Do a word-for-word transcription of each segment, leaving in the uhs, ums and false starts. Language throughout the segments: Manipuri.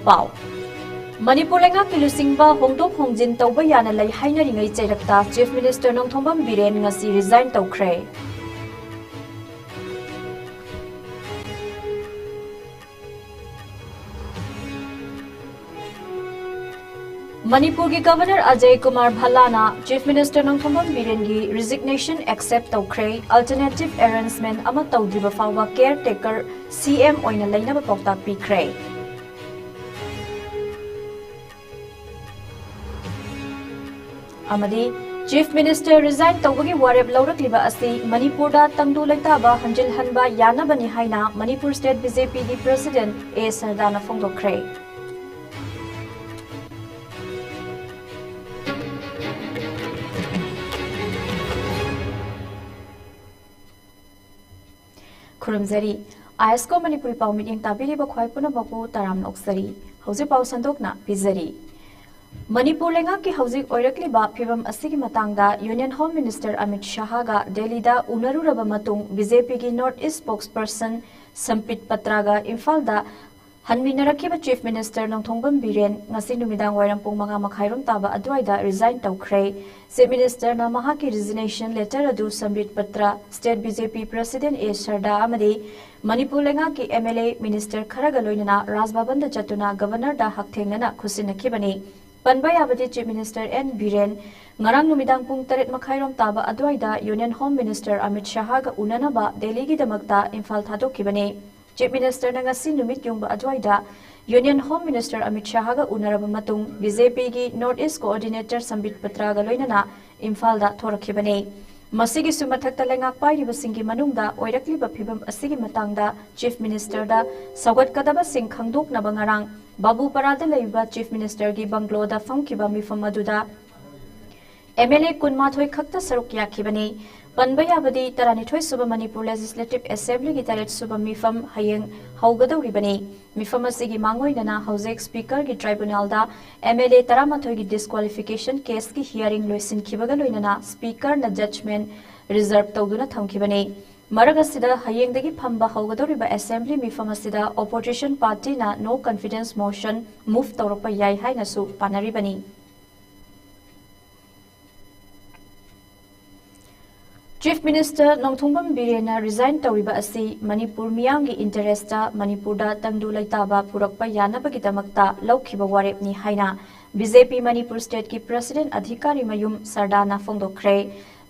ꯄꯥꯎ꯫ ꯃꯅꯤꯄꯨꯔ ꯂꯩꯉꯥꯛꯀꯤ ꯂꯨꯆꯤꯡꯕ ꯍꯣꯡꯗꯣꯛ ꯍꯣꯡꯖꯤꯟ ꯇꯧꯕ ꯌꯥꯅ ꯂꯩ ꯍꯥꯏꯅꯔꯤꯉꯩ ꯆꯩꯔꯛꯇ Chief Minister ꯅꯣꯡꯊꯣꯝꯕꯝ ꯕꯤꯔꯦꯟ ꯉꯁꯤ resign ꯇꯧꯈ꯭ꯔꯦ꯫ ꯃꯅꯤꯄꯨꯔꯒꯤ Governor Ajay Kumar ꯚꯜꯂꯥꯅ Chief Minister Nongthombam ꯕꯤꯔꯦꯟꯒꯤ resignation accept ꯇꯧꯈ꯭ꯔꯦ꯫ Alternative arrangement ꯑꯃ ꯇꯧꯗ꯭ꯔꯤꯕ ꯐꯥꯎꯕ caretaker C M ꯑꯣꯏꯅ ꯂꯩꯅꯕ ꯄꯥꯎꯇꯥꯛ ꯄꯤꯈ꯭ꯔꯦ꯫ ꯑꯃꯗꯤ Chief Minister resign ꯇꯧꯕꯒꯤ ꯋꯥꯔꯦꯞ ꯂꯧꯔꯛꯂꯤꯕ ꯑꯁꯤ ꯃꯅꯤꯄꯨꯔꯗ ꯇꯪꯗꯨ ꯂꯩꯇꯥꯕ ꯍꯟꯖꯤꯜꯍꯟꯕ ꯌꯥꯅꯕꯅꯤ ꯍꯥꯏꯅ Manipur State B J P ꯒꯤ President A ꯁꯔꯗꯥꯅ ꯐꯣꯡꯗꯣꯛꯈ꯭ꯔꯦ꯫ ꯈꯨꯔꯨꯝꯖꯔꯤ꯫ ꯑꯥꯏ ꯑꯦꯁ ꯀꯣ ꯃꯅꯤꯄꯨꯔꯤ ꯄꯥꯎ ꯃꯤꯠꯌꯦꯡ ꯇꯥꯕꯤꯔꯤꯕ ꯈ꯭ꯋꯥꯏ ꯄꯨꯝꯅꯃꯛꯄꯨ ꯇꯔꯥꯝꯅ ꯑꯣꯛꯆꯔꯤ꯫ ꯍꯧꯖꯤꯛ ꯄꯥꯎ ꯁꯟꯗꯣꯛꯅ ꯄꯤꯖꯔꯤ꯫ ꯃꯅꯤꯄꯨꯔ ꯂꯩꯉꯥꯛꯀꯤ ꯍꯧꯖꯤꯛ ꯑꯣꯏꯔꯛꯂꯤꯕ ꯐꯤꯕꯝ ꯑꯁꯤꯒꯤ ꯃꯇꯥꯡꯗ Union Home Minister ꯑꯃꯤꯠ ꯁꯍꯥꯒ ꯗꯦꯜꯂꯤꯗ ꯎꯅꯔꯨꯔꯕ ꯃꯇꯨꯡ B J P ꯒꯤ North East spokesperson ꯁꯝꯄꯤꯠ ꯄꯇ꯭ꯔꯥꯒ ꯏꯝꯐꯥꯜꯗ ꯍꯟꯃꯤꯟꯅꯔꯛꯈꯤꯕ Chief Minister ꯅꯣꯡꯊꯣꯝꯕꯝ ꯕꯤꯔꯦꯟ ꯉꯁꯤ ꯅꯨꯃꯤꯗꯥꯡ ꯋꯥꯏꯔꯝ ꯄꯨꯡ ꯃꯉꯥ ꯃꯈꯥꯏꯔꯣꯝ ꯇꯥꯕ ꯑꯗꯨꯋꯥꯏꯗ resign ꯇꯧꯈ꯭ꯔꯦ꯫ Chief Minister ꯅ ꯃꯍꯥꯛꯀꯤ resignation letter ꯑꯗꯨ ꯁꯝꯕꯤꯠ Patra State B J P President A ꯁꯔꯗꯥ ꯑꯃꯗꯤ ꯃꯅꯤꯄꯨꯔ ꯂꯩꯉꯥꯛꯀꯤ M L A, minister ꯈꯔꯒ ꯂꯣꯏꯅꯅ ꯔꯥꯖ ꯚꯕꯟꯗ ꯆꯠꯇꯨꯅ Governor ꯗ ꯍꯛꯊꯦꯡꯅꯅ ꯈꯨꯠꯁꯤꯟꯅꯈꯤꯕꯅꯤ꯫ ꯄꯟꯕ ꯌꯥꯕꯗꯤ Chief Minister N ꯕꯤꯔꯦꯟ ꯉꯔꯥꯡ ꯅꯨꯃꯤꯗꯥꯡ ꯄꯨꯡ ꯇꯔꯦꯠ ꯃꯈꯥꯏꯔꯣꯝ ꯇꯥꯕ ꯑꯗꯨꯋꯥꯏꯗ Union Home Minister Amit ꯁꯍꯥꯒ ꯎꯅꯅꯕ ꯗꯦꯜꯂꯤꯒꯤꯗꯃꯛꯇ Imphal ꯊꯥꯗꯣꯛꯈꯤꯕꯅꯤ꯫ Chief Minister ꯅ ꯉꯁꯤ ꯅꯨꯃꯤꯠ ꯌꯨꯡꯕ ꯑꯗꯨꯋꯥꯏꯗ Union Home Minister ꯑꯃꯤꯠ ꯁꯍꯥꯒ ꯎꯅꯔꯕ ꯃꯇꯨꯡ B J P ꯒꯤ North East Coordinator ꯁꯝꯕꯤꯠ ꯄꯇ꯭ꯔꯥꯒ ꯂꯣꯏꯅꯅ ꯏꯝꯐꯥꯜꯗ ꯊꯣꯔꯛꯈꯤꯕꯅꯤ꯫ ꯃꯁꯤꯒꯤꯁꯨ ꯃꯊꯛꯇ ꯂꯩꯉꯥꯛ ꯄꯥꯏꯔꯤꯕꯁꯤꯡꯒꯤ ꯃꯅꯨꯡꯗ ꯑꯣꯏꯔꯛꯂꯤꯕ ꯐꯤꯕꯝ ꯑꯁꯤꯒꯤ ꯃꯇꯥꯡꯗ Chief Minister ꯗ ꯁꯧꯒꯠꯀꯗꯕꯁꯤꯡ ꯈꯪꯗꯣꯛꯅꯕ ꯉꯔꯥꯡ ꯕꯥꯕꯨꯄꯥꯔꯥꯗ ꯂꯩꯕ Chief Minister ꯒꯤ bungalow ꯗ ꯐꯝꯈꯤꯕ ꯃꯤꯐꯝ ꯑꯗꯨꯗ M L A ꯀꯨꯟꯃꯥꯊꯣꯏ ꯈꯛꯇ ꯁꯔꯨꯛ ꯌꯥꯈꯤꯕꯅꯤ꯫ ꯄꯟꯕ ꯌꯥꯕꯗꯤ ꯇꯔꯥꯅꯤꯊꯣꯏ ꯁꯨꯕ ꯃꯅꯤꯄꯨꯔ Legislative Assembly ꯒꯤ ꯇꯔꯦꯠ ꯁꯨꯕ ꯃꯤꯐꯝ ꯍꯌꯦꯡ ꯍꯧꯒꯗꯧꯔꯤꯕꯅꯤ꯫ ꯃꯤꯐꯝ ꯑꯁꯤꯒꯤ ꯃꯥꯡꯑꯣꯏꯅꯅ ꯍꯧꯖꯤꯛ Speaker ꯒꯤ tribunal the M L A ꯇꯔꯥꯃꯥꯊꯣꯏꯒꯤ disqualification case ꯀꯤ hearing ꯂꯣꯏꯁꯤꯟꯈꯤꯕꯒ ꯂꯣꯏꯅꯅ Speaker ꯅ judgment reserve ꯇꯧꯗꯨꯅ ꯊꯝꯈꯤꯕꯅꯤ꯫ ꯃꯔꯛ ꯑꯁꯤꯗ, ꯍꯌꯦꯡꯗꯒꯤ ꯐꯝꯕ ꯍꯧꯒꯗꯧꯔꯤꯕ assembly ꯃꯤꯐꯝ ꯑꯁꯤꯗ opposition partyꯅ no confidence motion move ꯇꯧꯔꯛꯄ ꯌꯥꯏ ꯍꯥꯏꯅꯁꯨ ꯄꯥꯅꯔꯤꯕꯅꯤ꯫ Chief Minister ꯅꯣꯡꯊꯣꯝꯕꯝ ꯕꯤꯔꯦꯟꯅ resign ꯇꯧꯔꯤꯕ ꯑꯁꯤ ꯃꯅꯤꯄꯨꯔ ꯃꯤꯌꯥꯝꯒꯤ interestꯇ ꯃꯅꯤꯄꯨꯔꯗ ꯇꯪꯗꯨ ꯂꯩꯇꯥꯕ ꯄꯨꯔꯛꯄ ꯌꯥꯅꯕꯒꯤꯗꯃꯛꯇ ꯂꯧꯈꯤꯕ ꯋꯥꯔꯦꯞꯅꯤ ꯍꯥꯏꯅ BJP ꯃꯅꯤꯄꯨꯔ stateꯀꯤ president ꯑꯙꯤꯀꯥꯔꯤ ꯃꯌꯨꯝ ꯁꯔꯗꯥꯅ ꯐꯣꯡꯗꯣꯛꯈ꯭ꯔꯦ꯫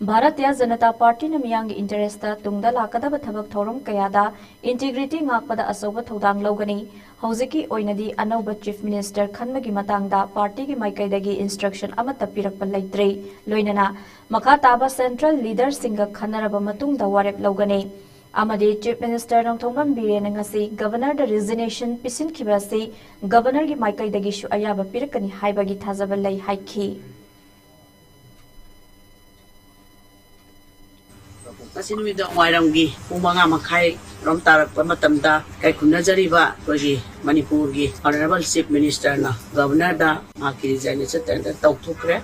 ꯚꯥꯔꯇꯤꯌ ꯖꯅꯇꯥ ꯄꯥꯔꯇꯤꯅ ꯃꯤꯌꯥꯝꯒꯤ interestꯇ ꯇꯨꯡꯗ ꯂꯥꯛꯀꯗꯕ ꯊꯕꯛ ꯊꯧꯔꯝ ꯀꯌꯥꯗ integrity ꯉꯥꯛꯄꯗ ꯑꯆꯧꯕ ꯊꯧꯗꯥꯡ ꯂꯧꯒꯅꯤ꯫ ꯍꯧꯖꯤꯛꯀꯤ ꯑꯣꯏꯅꯗꯤ ꯑꯅꯧꯕ chief minister ꯈꯟꯕꯒꯤ ꯃꯇꯥꯡꯗ partyꯒꯤ ꯃꯥꯏꯀꯩꯗꯒꯤ instruction ꯑꯃꯠꯇ ꯄꯤꯔꯛꯄ ꯂꯩꯇ꯭ꯔꯤ꯫ ꯂꯣꯏꯅꯅ ꯃꯈꯥ ꯇꯥꯕ central leaderꯁꯤꯡꯒ ꯈꯟꯅꯔꯕ ꯃꯇꯨꯡꯗ ꯋꯥꯔꯦꯞ ꯂꯧꯒꯅꯤ꯫ ꯑꯃꯗꯤ chief minister ꯅꯣꯡꯊꯣꯝꯕꯝ ꯕꯤꯔꯦꯟꯅ ꯉꯁꯤ governorꯗ resignation ꯄꯤꯁꯤꯟꯈꯤꯕ ꯑꯁꯤ governorꯒꯤ ꯃꯥꯏꯀꯩꯗꯒꯤꯁꯨ ꯑꯌꯥꯕ ꯄꯤꯔꯛꯀꯅꯤ ꯍꯥꯏꯕꯒꯤ ꯊꯥꯖꯕ ꯂꯩ ꯍꯥꯏꯈꯤ꯫ ꯉꯁꯤ ꯅꯨꯃꯤꯗꯥꯡ ꯋꯥꯏꯔꯝꯒꯤ ꯄꯨꯡ ꯃꯉꯥ ꯃꯈꯥꯏ ꯔꯣꯝ ꯇꯥꯔꯛꯄ ꯃꯇꯝꯗ ꯀꯥꯏꯈꯨꯝꯅꯖꯔꯤꯕ ꯑꯩꯈꯣꯏꯒꯤ ꯃꯅꯤꯄꯨꯔꯒꯤ honourable chief ministerꯅ governorꯗ ꯃꯍꯥꯛꯀꯤ resignation tender ꯇꯧꯊꯣꯛꯈ꯭ꯔꯦ꯫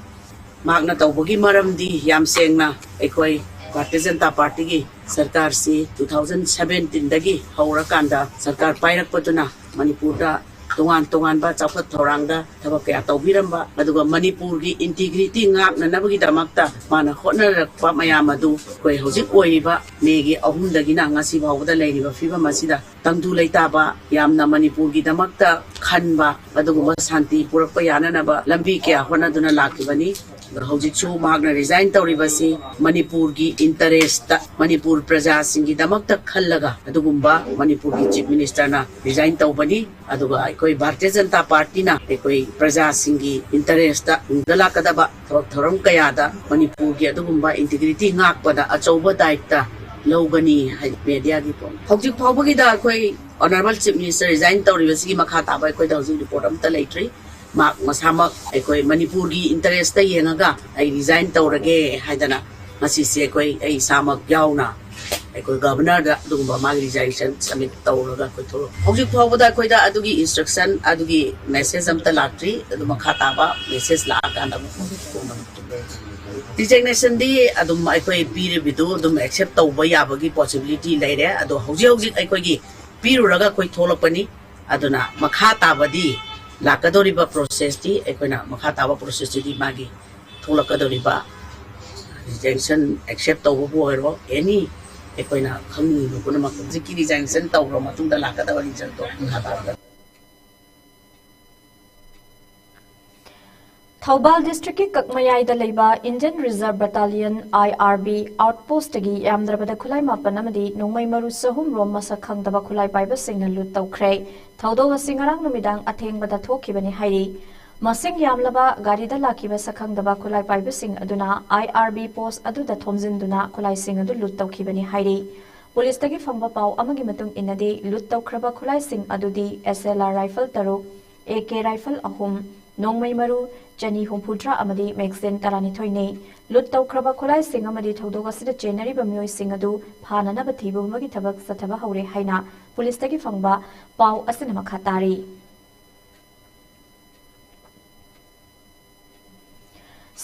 ꯃꯍꯥꯛꯅ ꯇꯧꯕꯒꯤ ꯃꯔꯝꯗꯤ ꯌꯥꯝ ꯁꯦꯡꯅ ꯑꯩꯈꯣꯏ ꯚꯥꯔꯇꯤꯌ ꯖꯅꯇꯥ ꯄꯥꯔꯇꯤꯒꯤ ꯁꯔꯀꯥꯔꯁꯤ two thousand seventeenꯗꯒꯤ ꯍꯧꯔꯀꯥꯟꯗ ꯁꯔꯀꯥꯔ ꯄꯥꯏꯔꯛꯄꯗꯨꯅ ꯃꯅꯤꯄꯨꯔꯗ ꯇꯣꯉꯥꯟ ꯇꯣꯉꯥꯟꯕ ꯆꯥꯎꯈꯠ ꯊꯧꯔꯥꯡꯗ ꯊꯕꯛ ꯀꯌꯥ ꯇꯧꯕꯤꯔꯝꯕ, ꯑꯗꯨꯒ ꯃꯅꯤꯄꯨꯔꯒꯤ integrity ꯉꯥꯛꯅꯅꯕꯒꯤꯗꯃꯛꯇ ꯃꯥꯅ ꯍꯣꯠꯅꯔꯛꯄ ꯃꯌꯥꯝ ꯑꯗꯨ ꯑꯩꯈꯣꯏ ꯍꯧꯖꯤꯛ ꯑꯣꯏꯔꯤꯕ ꯃꯦꯒꯤ ꯑꯍꯨꯝꯗꯒꯤꯅ ꯉꯁꯤ ꯐꯥꯎꯕꯗ ꯂꯩꯔꯤꯕ ꯐꯤꯕꯝ ꯑꯁꯤꯗ ꯇꯪꯗꯨ ꯂꯩꯇꯥꯕ ꯌꯥꯝꯅ ꯃꯅꯤꯄꯨꯔꯒꯤꯗꯃꯛꯇ ꯈꯟꯕ, ꯑꯗꯨꯒꯨꯝꯕ ꯁꯥꯟꯇꯤ ꯄꯨꯔꯛꯄ ꯌꯥꯅꯅꯕ ꯂꯝꯕꯤ ꯀꯌꯥ ꯍꯣꯠꯅꯗꯨꯅ ꯂꯥꯛꯈꯤꯕꯅꯤ꯫ ꯑꯗꯣ ꯍꯧꯖꯤꯛꯁꯨ ꯃꯍꯥꯛꯅ resign ꯇꯧꯔꯤꯕꯁꯤ ꯃꯅꯤꯄꯨꯔꯒꯤ interestꯇ, ꯃꯅꯤꯄꯨꯔ ꯄ꯭ꯔꯖꯥꯁꯤꯡꯒꯤꯗꯃꯛꯇ ꯈꯜꯂꯒ ꯑꯗꯨꯒꯨꯝꯕ ꯃꯅꯤꯄꯨꯔꯒꯤ chief ministerꯅ resign ꯇꯧꯕꯅꯤ꯫ ꯑꯗꯨꯒ ꯑꯩꯈꯣꯏ ꯚꯥꯔꯇꯤꯌ ꯖꯅꯇꯥ ꯄꯥꯔꯇꯤꯅ ꯑꯩꯈꯣꯏ ꯄ꯭ꯔꯖꯥꯁꯤꯡꯒꯤ interestꯇ ꯇꯨꯡꯗ ꯂꯥꯛꯀꯗꯕ ꯊꯕꯛ ꯊꯧꯔꯝ ꯀꯌꯥꯗ ꯃꯅꯤꯄꯨꯔꯒꯤ ꯑꯗꯨꯒꯨꯝꯕ integrity ꯉꯥꯛꯄꯗ ꯑꯆꯧꯕ ꯗꯥꯌꯤꯠꯇ ꯂꯧꯒꯅꯤ ꯍꯥꯏ mediaꯒꯤ ꯄꯣ-, ꯍꯧꯖꯤꯛ ꯐꯥꯎꯕꯒꯤꯗ ꯑꯩꯈꯣꯏ honourable chief minister resign ꯇꯧꯔꯤꯕꯁꯤꯒꯤ ꯃꯈꯥ ꯇꯥꯕ ꯑꯩꯈꯣꯏꯗ ꯍꯧꯖꯤꯛ report ꯑꯃꯠꯇ ꯂꯩꯇ꯭ꯔꯤ꯫ ꯃꯍꯥꯛ ꯃꯁꯥꯃꯛ ꯑꯩꯈꯣꯏ ꯃꯅꯤꯄꯨꯔꯒꯤ interestꯇ ꯌꯦꯡꯉꯒ ꯑꯩ resign ꯇꯧꯔꯒꯦ ꯍꯥꯏꯗꯅ ꯉꯁꯤꯁꯦ ꯑꯩꯈꯣꯏ, ꯑꯩ ꯏꯁꯥꯃꯛ ꯌꯥꯎꯅ ꯑꯩꯈꯣꯏ governorꯗ ꯑꯗꯨꯒꯨꯝꯕ ꯃꯥꯒꯤ resignation submit ꯇꯧꯔꯒ ꯑꯩꯈꯣꯏ ꯊꯣꯛꯂꯛ-, ꯍꯧꯖꯤꯛ ꯐꯥꯎꯕꯗ ꯑꯩꯈꯣꯏꯗ ꯑꯗꯨꯒꯤ instruction, ꯑꯗꯨꯒꯤ message ꯑꯝꯇ ꯂꯥꯛꯇ꯭ꯔꯤ꯫ ꯑꯗꯨ ꯃꯈꯥ ꯇꯥꯕ message ꯂꯥꯛꯑꯀꯥꯟꯗ ꯑꯃꯨꯛ ꯐꯣꯡꯗꯣꯛꯅꯕ Resignation ꯗꯤ ꯑꯗꯨꯝ ꯑꯩꯈꯣꯏ ꯄꯤꯔꯤꯕꯗꯨ ꯑꯗꯨꯝ accept ꯇꯧꯕ ꯌꯥꯕꯒꯤ possibility ꯂꯩꯔꯦ꯫ ꯑꯗꯣ ꯍꯧꯖꯤꯛ ꯍꯧꯖꯤꯛ ꯑꯩꯈꯣꯏꯒꯤ ꯄꯤꯔꯨꯔꯒ ꯑꯩꯈꯣꯏ ꯊꯣꯛꯂꯛꯄꯅꯤ꯫ ꯑꯗꯨꯅ ꯃꯈꯥ ꯇꯥꯕꯗꯤ ꯂꯥꯛꯀꯗꯧꯔꯤꯕ process ꯇꯤ ꯑꯩꯈꯣꯏꯅ ꯃꯈꯥ ꯇꯥꯕ process ꯇꯨꯗꯤ ꯃꯥꯒꯤ ꯊꯣꯛꯂꯛꯀꯗꯧꯔꯤꯕ resignation accept ꯇꯧꯕꯕꯨ ꯑꯣꯏꯔꯣ, any ꯑꯩꯈꯣꯏꯅ ꯈꯪꯅꯤꯡꯕ ꯄꯨꯝꯅꯃꯛ ꯍꯧꯖꯤꯛꯀꯤ resignation ꯇꯧꯈ꯭ꯔ ꯃꯇꯨꯡꯗ ꯂꯥꯛꯀꯗꯕ result ꯇꯣ ꯃꯈꯥ ꯇꯥꯕꯗ꯫ ꯊꯧꯕꯥꯜ district ꯀꯤ ꯀꯛꯃꯌꯥꯏꯗ ꯂꯩꯕ Indian Reserve Battalion, I R B, outpost ꯇꯒꯤ ꯌꯥꯝꯗ꯭ꯔꯕꯗ ꯈꯨꯠꯂꯥꯏ ꯃꯥꯄꯟ ꯑꯃꯗꯤ ꯅꯣꯡꯃꯩ ꯃꯔꯨ ꯆꯍꯨꯝ ꯔꯣꯝ ꯃꯁꯛ ꯈꯪꯗꯕ ꯈꯨꯠꯂꯥꯏ ꯄꯥꯏꯕꯁꯤꯡꯅ loot ꯇꯧꯈ꯭ꯔꯦ꯫ ꯊꯧꯗꯣꯛ ꯑꯁꯤ ꯉꯔꯥꯡ ꯅꯨꯃꯤꯗꯥꯡ ꯑꯊꯦꯡꯕꯗ ꯊꯣꯛꯈꯤꯕꯅꯤ ꯍꯥꯏꯔꯤ꯫ ꯃꯁꯤꯡ ꯌꯥꯝꯂꯕ ꯒꯥꯔꯤꯗ ꯂꯥꯛꯈꯤꯕ ꯁꯛꯈꯪꯗꯕ ꯈꯨꯠꯂꯥꯏ ꯄꯥꯏꯕꯁꯤꯡ ꯑꯗꯨꯅ I R B post ꯑꯗꯨꯗ ꯊꯣꯝꯖꯤꯟꯗꯨꯅ ꯈꯨꯠꯂꯥꯏꯁꯤꯡ ꯑꯗꯨ loot ꯇꯧꯈꯤꯕꯅꯤ ꯍꯥꯏꯔꯤ꯫ ꯄꯨꯂꯤꯁꯇꯒꯤ ꯐꯪꯕ ꯄꯥꯎ ꯑꯃꯒꯤ ꯃꯇꯨꯡ ꯏꯟꯅꯗꯤ, loot ꯇꯧꯈ꯭ꯔꯕ ꯈꯨꯠꯂꯥꯏꯁꯤꯡ ꯑꯗꯨꯗꯤ S L R rifle ꯇꯔꯨꯛ, A K rifle ꯑꯍꯨꯝ, ꯅꯣꯡꯃꯩ ꯃꯔꯨ ꯆꯅꯤ ꯍꯨꯝꯐꯨꯇꯔꯥ ꯑꯃꯗꯤ magazine ꯇꯔꯥꯅꯤꯊꯣꯏꯅꯤ꯫ Loot ꯇꯧꯈ꯭ꯔꯕ ꯈꯨꯠꯂꯥꯏꯁꯤꯡ ꯑꯃꯗꯤ ꯊꯧꯗꯣꯛ ꯑꯁꯤꯗ ꯆꯦꯟꯅꯔꯤꯕ ꯃꯤꯑꯣꯏꯁꯤꯡ ꯑꯗꯨ ꯐꯥꯅꯅꯕ ꯊꯤꯕ ꯍꯨꯝꯕꯒꯤ ꯊꯕꯛ ꯆꯠꯊꯕ ꯍꯧꯔꯦ ꯍꯥꯏꯅ ꯄꯨꯂꯤꯁꯇꯒꯤ ꯐꯪꯕ ꯄꯥꯎ ꯑꯁꯤꯅ ꯃꯈꯥ ꯇꯥꯔꯤ꯫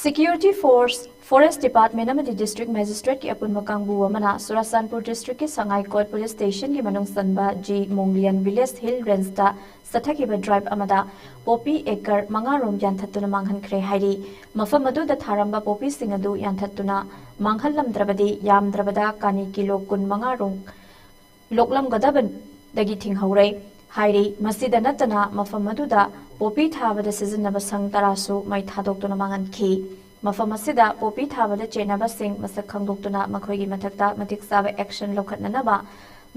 Security force, Forest Department ꯑꯃꯗꯤ District Magistrate ꯀꯤ ꯑꯄꯨꯟꯕ ꯀꯥꯡꯕꯨ ꯑꯃꯅ ꯆꯨꯔꯥꯆꯥꯟꯄꯨꯔ district ꯀꯤ ꯁꯉꯥꯏꯀꯣꯠ police station ꯒꯤ ꯃꯅꯨꯡ ꯆꯟꯕ ꯖꯤ ꯃꯣꯡꯂꯤꯌꯟ village hill range ꯇ ꯆꯠꯊꯈꯤꯕ drive ꯑꯃꯗ poppy acre ꯃꯉꯥ ꯔꯣꯝ ꯌꯥꯟꯊꯠꯇꯨꯅ ꯃꯥꯡꯍꯟꯈ꯭ꯔꯦ ꯍꯥꯏꯔꯤ꯫ ꯃꯐꯝ ꯑꯗꯨꯗ ꯊꯥꯔꯝꯕ poppy ꯁꯤꯡ ꯑꯗꯨ ꯌꯥꯟꯊꯠꯇꯨꯅ ꯃꯥꯡꯍꯜꯂꯝꯗ꯭ꯔꯕꯗꯤ ꯌꯥꯝꯗ꯭ꯔꯕꯗ ꯀꯥꯅꯤ ꯀꯤꯂꯣ ꯀꯨꯟ ꯃꯉꯥ ꯔꯣꯝ ꯂꯣꯛꯂꯝꯒꯗꯕꯗꯒꯤ ꯊꯤꯡꯍꯧꯔꯦ ꯍꯥꯏꯔꯤ꯫ ꯃꯁꯤꯗ ꯅꯠꯇꯅ ꯃꯐꯝ ꯑꯗꯨꯗ poppy ꯊꯥꯕꯗ ꯁꯤꯖꯤꯟꯅꯕ ꯁꯪ ꯇꯔꯥꯁꯨ ꯃꯩ ꯊꯥꯗꯣꯛꯇꯨꯅ ꯃꯥꯡꯍꯟꯈꯤ꯫ ꯃꯐꯝ ꯑꯁꯤꯗ poppy ꯊꯥꯕꯗ ꯆꯦꯟꯅꯕꯁꯤꯡ ꯃꯁꯛ ꯈꯪꯗꯣꯛꯇꯨꯅ ꯃꯈꯣꯏꯒꯤ ꯃꯊꯛꯇ ꯃꯇꯤꯛ ꯆꯥꯕ action ꯂꯧꯈꯠꯅꯅꯕ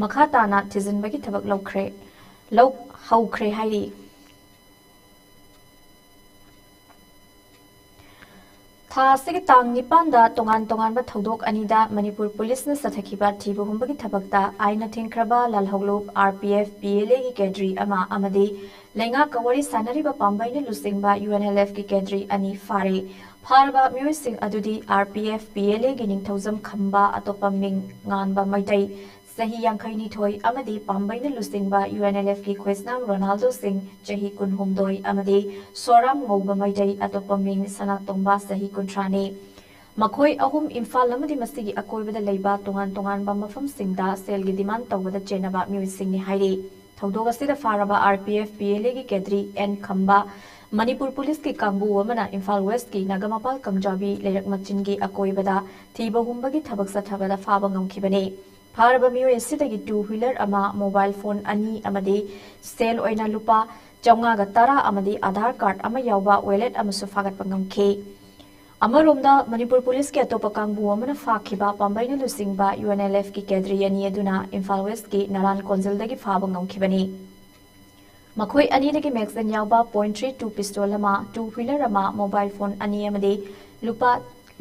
ꯃꯈꯥ ꯇꯥꯅ ꯊꯤꯖꯤꯟꯕꯒꯤ ꯊꯕꯛ ꯂꯧꯈ꯭ꯔꯦ, ꯂꯧ-, ꯍꯧꯈ꯭ꯔꯦ ꯍꯥꯏꯔꯤ꯫ ꯊꯥ ꯑꯁꯤꯒꯤ ꯇꯥꯡ ꯅꯤꯄꯥꯟꯗ ꯇꯣꯉꯥꯟ ꯇꯣꯉꯥꯟꯕ ꯊꯧꯗꯣꯛ ꯑꯅꯤꯗ ꯃꯅꯤꯄꯨꯔ ꯄꯨꯂꯤꯁꯅ ꯆꯠꯊꯈꯤꯕ ꯊꯤꯕ ꯍꯨꯝꯕꯒꯤ ꯊꯕꯛꯇ ꯑꯥꯏꯟꯅ ꯊꯤꯡꯈ꯭ꯔꯕ ꯂꯥꯜꯍꯧꯂꯨꯞ R P F P L A ꯒꯤ cadre ꯑꯃ ꯑꯃꯗꯤ ꯂꯩꯉꯥꯛꯀ ꯋꯥꯔꯤ ꯁꯥꯟꯅꯔꯤꯕ ꯄꯥꯝꯕꯩꯅ ꯂꯨꯆꯤꯡꯕ U N L F ꯀꯤ cadre ꯑꯅꯤ ꯐꯥꯔꯦ꯫ ꯐꯥꯔꯕ ꯃꯤꯑꯣꯏꯁꯤꯡ ꯑꯗꯨꯗꯤ R P F P L A ꯒꯤ ꯅꯤꯡꯊꯧꯖꯝ ꯈꯝꯕ, ꯑꯇꯣꯞꯄ ꯃꯤꯡ ꯉꯥꯟꯕ ꯃꯩꯇꯩ, ꯆꯍꯤ ꯌꯥꯡꯈꯩ ꯅꯤꯊꯣꯏ, ꯑꯃꯗꯤ ꯄꯥꯝꯕꯩꯅ ꯂꯨꯆꯤꯡꯕ U N L F ꯀꯤ ꯈꯣꯏꯁꯅꯥꯝ ꯔꯣꯅꯥꯜꯗꯣ ꯁꯤꯡ, ꯆꯍꯤ ꯀꯨꯟꯍꯨꯝꯗꯣꯏ, ꯑꯃꯗꯤ ꯁꯣꯔꯥꯝ ꯉꯧꯕ ꯃꯩꯇꯩ, ꯑꯇꯣꯞꯄ ꯃꯤꯡ ꯁꯅꯥꯇꯣꯝꯕ, ꯆꯍꯤ ꯀꯨꯟꯊ꯭ꯔꯥꯅꯤ꯫ ꯃꯈꯣꯏ ꯑꯍꯨꯝ ꯏꯝꯐꯥꯜ ꯑꯃꯗꯤ ꯃꯁꯤꯒꯤ ꯑꯀꯣꯏꯕꯗ ꯂꯩꯕ ꯇꯣꯉꯥꯟ ꯇꯣꯉꯥꯟꯕ ꯃꯐꯝꯁꯤꯡꯗ ꯁꯦꯜꯒꯤ ꯗꯤꯃꯥꯟ ꯇꯧꯕꯗ ꯆꯦꯟꯅꯕ ꯃꯤꯑꯣꯏꯁꯤꯡꯅꯤ ꯍꯥꯏꯔꯤ꯫ ꯊꯧꯗꯣꯛ ꯑꯁꯤꯗ ꯐꯥꯔꯕ R P F P L ꯑꯦꯒꯤ ꯀꯦꯗ꯭ꯔꯤ ꯑꯦꯟ ꯈꯝꯕ, ꯃꯅꯤꯄꯨꯔ ꯄꯨꯂꯤꯁꯀꯤ ꯀꯥꯡꯕꯨ ꯑꯃꯅ ꯏꯝꯐꯥꯜ ꯋꯦꯁꯀꯤ ꯅꯥꯒꯥꯃꯄꯥꯜ ꯀꯥꯡꯖꯥꯕꯤ ꯂꯩꯔꯛ ꯃꯆꯤꯟꯒꯤ ꯑꯀꯣꯏꯕꯗ ꯊꯤꯕ ꯍꯨꯝꯕꯒꯤ ꯊꯕꯛ ꯆꯠꯊꯕꯗ ꯐꯥꯕ ꯉꯝꯈꯤꯕꯅꯤ꯫ ꯐꯥꯔꯕ ꯃꯤꯑꯣꯏ ꯑꯁꯤꯗꯒꯤ ꯇꯨ ꯋꯤꯂꯔ ꯑꯃ, ꯃꯣꯕꯥꯏꯜ ꯐꯣꯟ ꯑꯅꯤ ꯑꯃꯗꯤ ꯁꯦꯜ ꯑꯣꯏꯅ ꯂꯨꯄꯥ ꯆꯥꯝꯃꯉꯥꯒ ꯇꯔꯥ ꯑꯃꯗꯤ ꯑꯥꯙꯥꯔ ꯀꯥꯔꯗ ꯑꯃ ꯌꯥꯎꯕ ꯋꯦꯂꯦꯠ ꯑꯃꯁꯨ ꯐꯥꯒꯠꯄ ꯉꯝꯈꯤ꯫ ꯑꯃꯔꯣꯝꯗ, ꯃꯅꯤꯄꯨꯔ ꯄꯨꯂꯤꯁꯀꯤ ꯑꯇꯣꯞꯄ ꯀꯥꯡꯕꯨ ꯑꯃꯅ ꯐꯥꯈꯤꯕ ꯄꯥꯝꯕꯩꯅ ꯂꯨꯆꯤꯡꯕ ꯌꯨ ꯑꯦꯟ ꯑꯦꯜ ꯑꯦꯐꯀꯤ ꯀꯦꯗ꯭ꯔꯤ ꯑꯅꯤ ꯑꯗꯨꯅ ꯏꯝꯐꯥꯜ ꯋꯦꯁꯀꯤ ꯅꯥꯔꯥꯟ ꯀꯣꯟꯖꯜꯗꯒꯤ ꯐꯥꯕ ꯉꯝꯈꯤꯕꯅꯤ꯫ ꯃꯈꯣꯏ ꯑꯅꯤꯗꯒꯤ ꯃꯦꯒꯥꯖꯤꯟ ꯌꯥꯎꯕ ꯄꯣꯏꯟ ꯊ꯭ꯔꯤ ꯇꯨ ꯄꯤꯁꯇꯣꯜ ꯑꯃ, ꯇꯨ ꯋꯤꯂꯔ ꯑꯃ, ꯃꯣꯕꯥꯏꯜ ꯐꯣꯟ ꯑꯅꯤ ꯑꯃꯗꯤ ꯂꯨꯄꯥ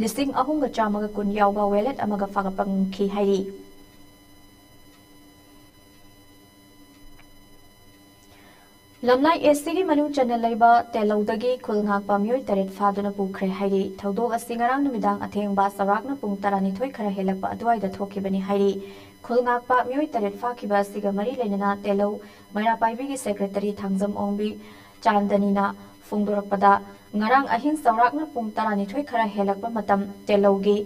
ꯂꯤꯁꯤꯡ ꯑꯍꯨꯝꯒ ꯆꯥꯝꯃꯒ ꯀꯨꯟ ꯌꯥꯎꯕ ꯋꯦꯂꯦꯠ ꯑꯃꯒ ꯐꯥꯒꯠꯄ ꯉꯝꯈꯤ ꯍꯥꯏꯔꯤ꯫ ꯂꯝꯂꯥꯏ ꯑꯦꯁ ꯁꯤꯒꯤ ꯃꯅꯨꯡ ꯆꯟꯅ ꯂꯩꯕ ꯇꯦꯂꯧꯗꯒꯤ ꯈꯨꯜ ꯉꯥꯛꯄ ꯃꯤꯑꯣꯏ ꯇꯔꯦꯠ ꯐꯥꯗꯨꯅ ꯄꯨꯈ꯭ꯔꯦ ꯍꯥꯏꯔꯤ꯫ ꯊꯧꯗꯣꯛ ꯑꯁꯤ ꯉꯔꯥꯡ ꯅꯨꯃꯤꯗꯥꯡ ꯑꯊꯦꯡꯕ ꯆꯥꯎꯔꯥꯛꯅ ꯄꯨꯡ ꯇꯔꯥꯅꯤꯊꯣꯏ ꯈꯔ ꯍꯦꯜꯂꯛꯄ ꯑꯗꯨꯋꯥꯏꯗ ꯊꯣꯛꯈꯤꯕꯅꯤ ꯍꯥꯏꯔꯤ꯫ ꯈꯨꯜ ꯉꯥꯛꯄ ꯃꯤꯑꯣꯏ ꯇꯔꯦꯠ ꯐꯥꯈꯤꯕ ꯑꯁꯤꯒ ꯃꯔꯤ ꯂꯩꯅꯅ ꯇꯦꯂꯧ ꯃꯩꯔꯥ ꯄꯥꯏꯕꯤꯒꯤ ꯁꯦꯀ꯭ꯔꯦꯇꯔꯤ ꯊꯥꯡꯖꯝ ꯑꯣꯡꯕꯤ ꯆꯥꯟꯗꯅꯤꯅ ꯐꯣꯡꯗꯣꯔꯛꯄꯗ, ꯉꯔꯥꯡ ꯑꯍꯤꯡ ꯆꯥꯎꯔꯥꯛꯅ ꯄꯨꯡ ꯇꯔꯥꯅꯤꯊꯣꯏ ꯈꯔ ꯍꯦꯜꯂꯛꯄ ꯃꯇꯝ ꯇꯦꯂꯧꯒꯤ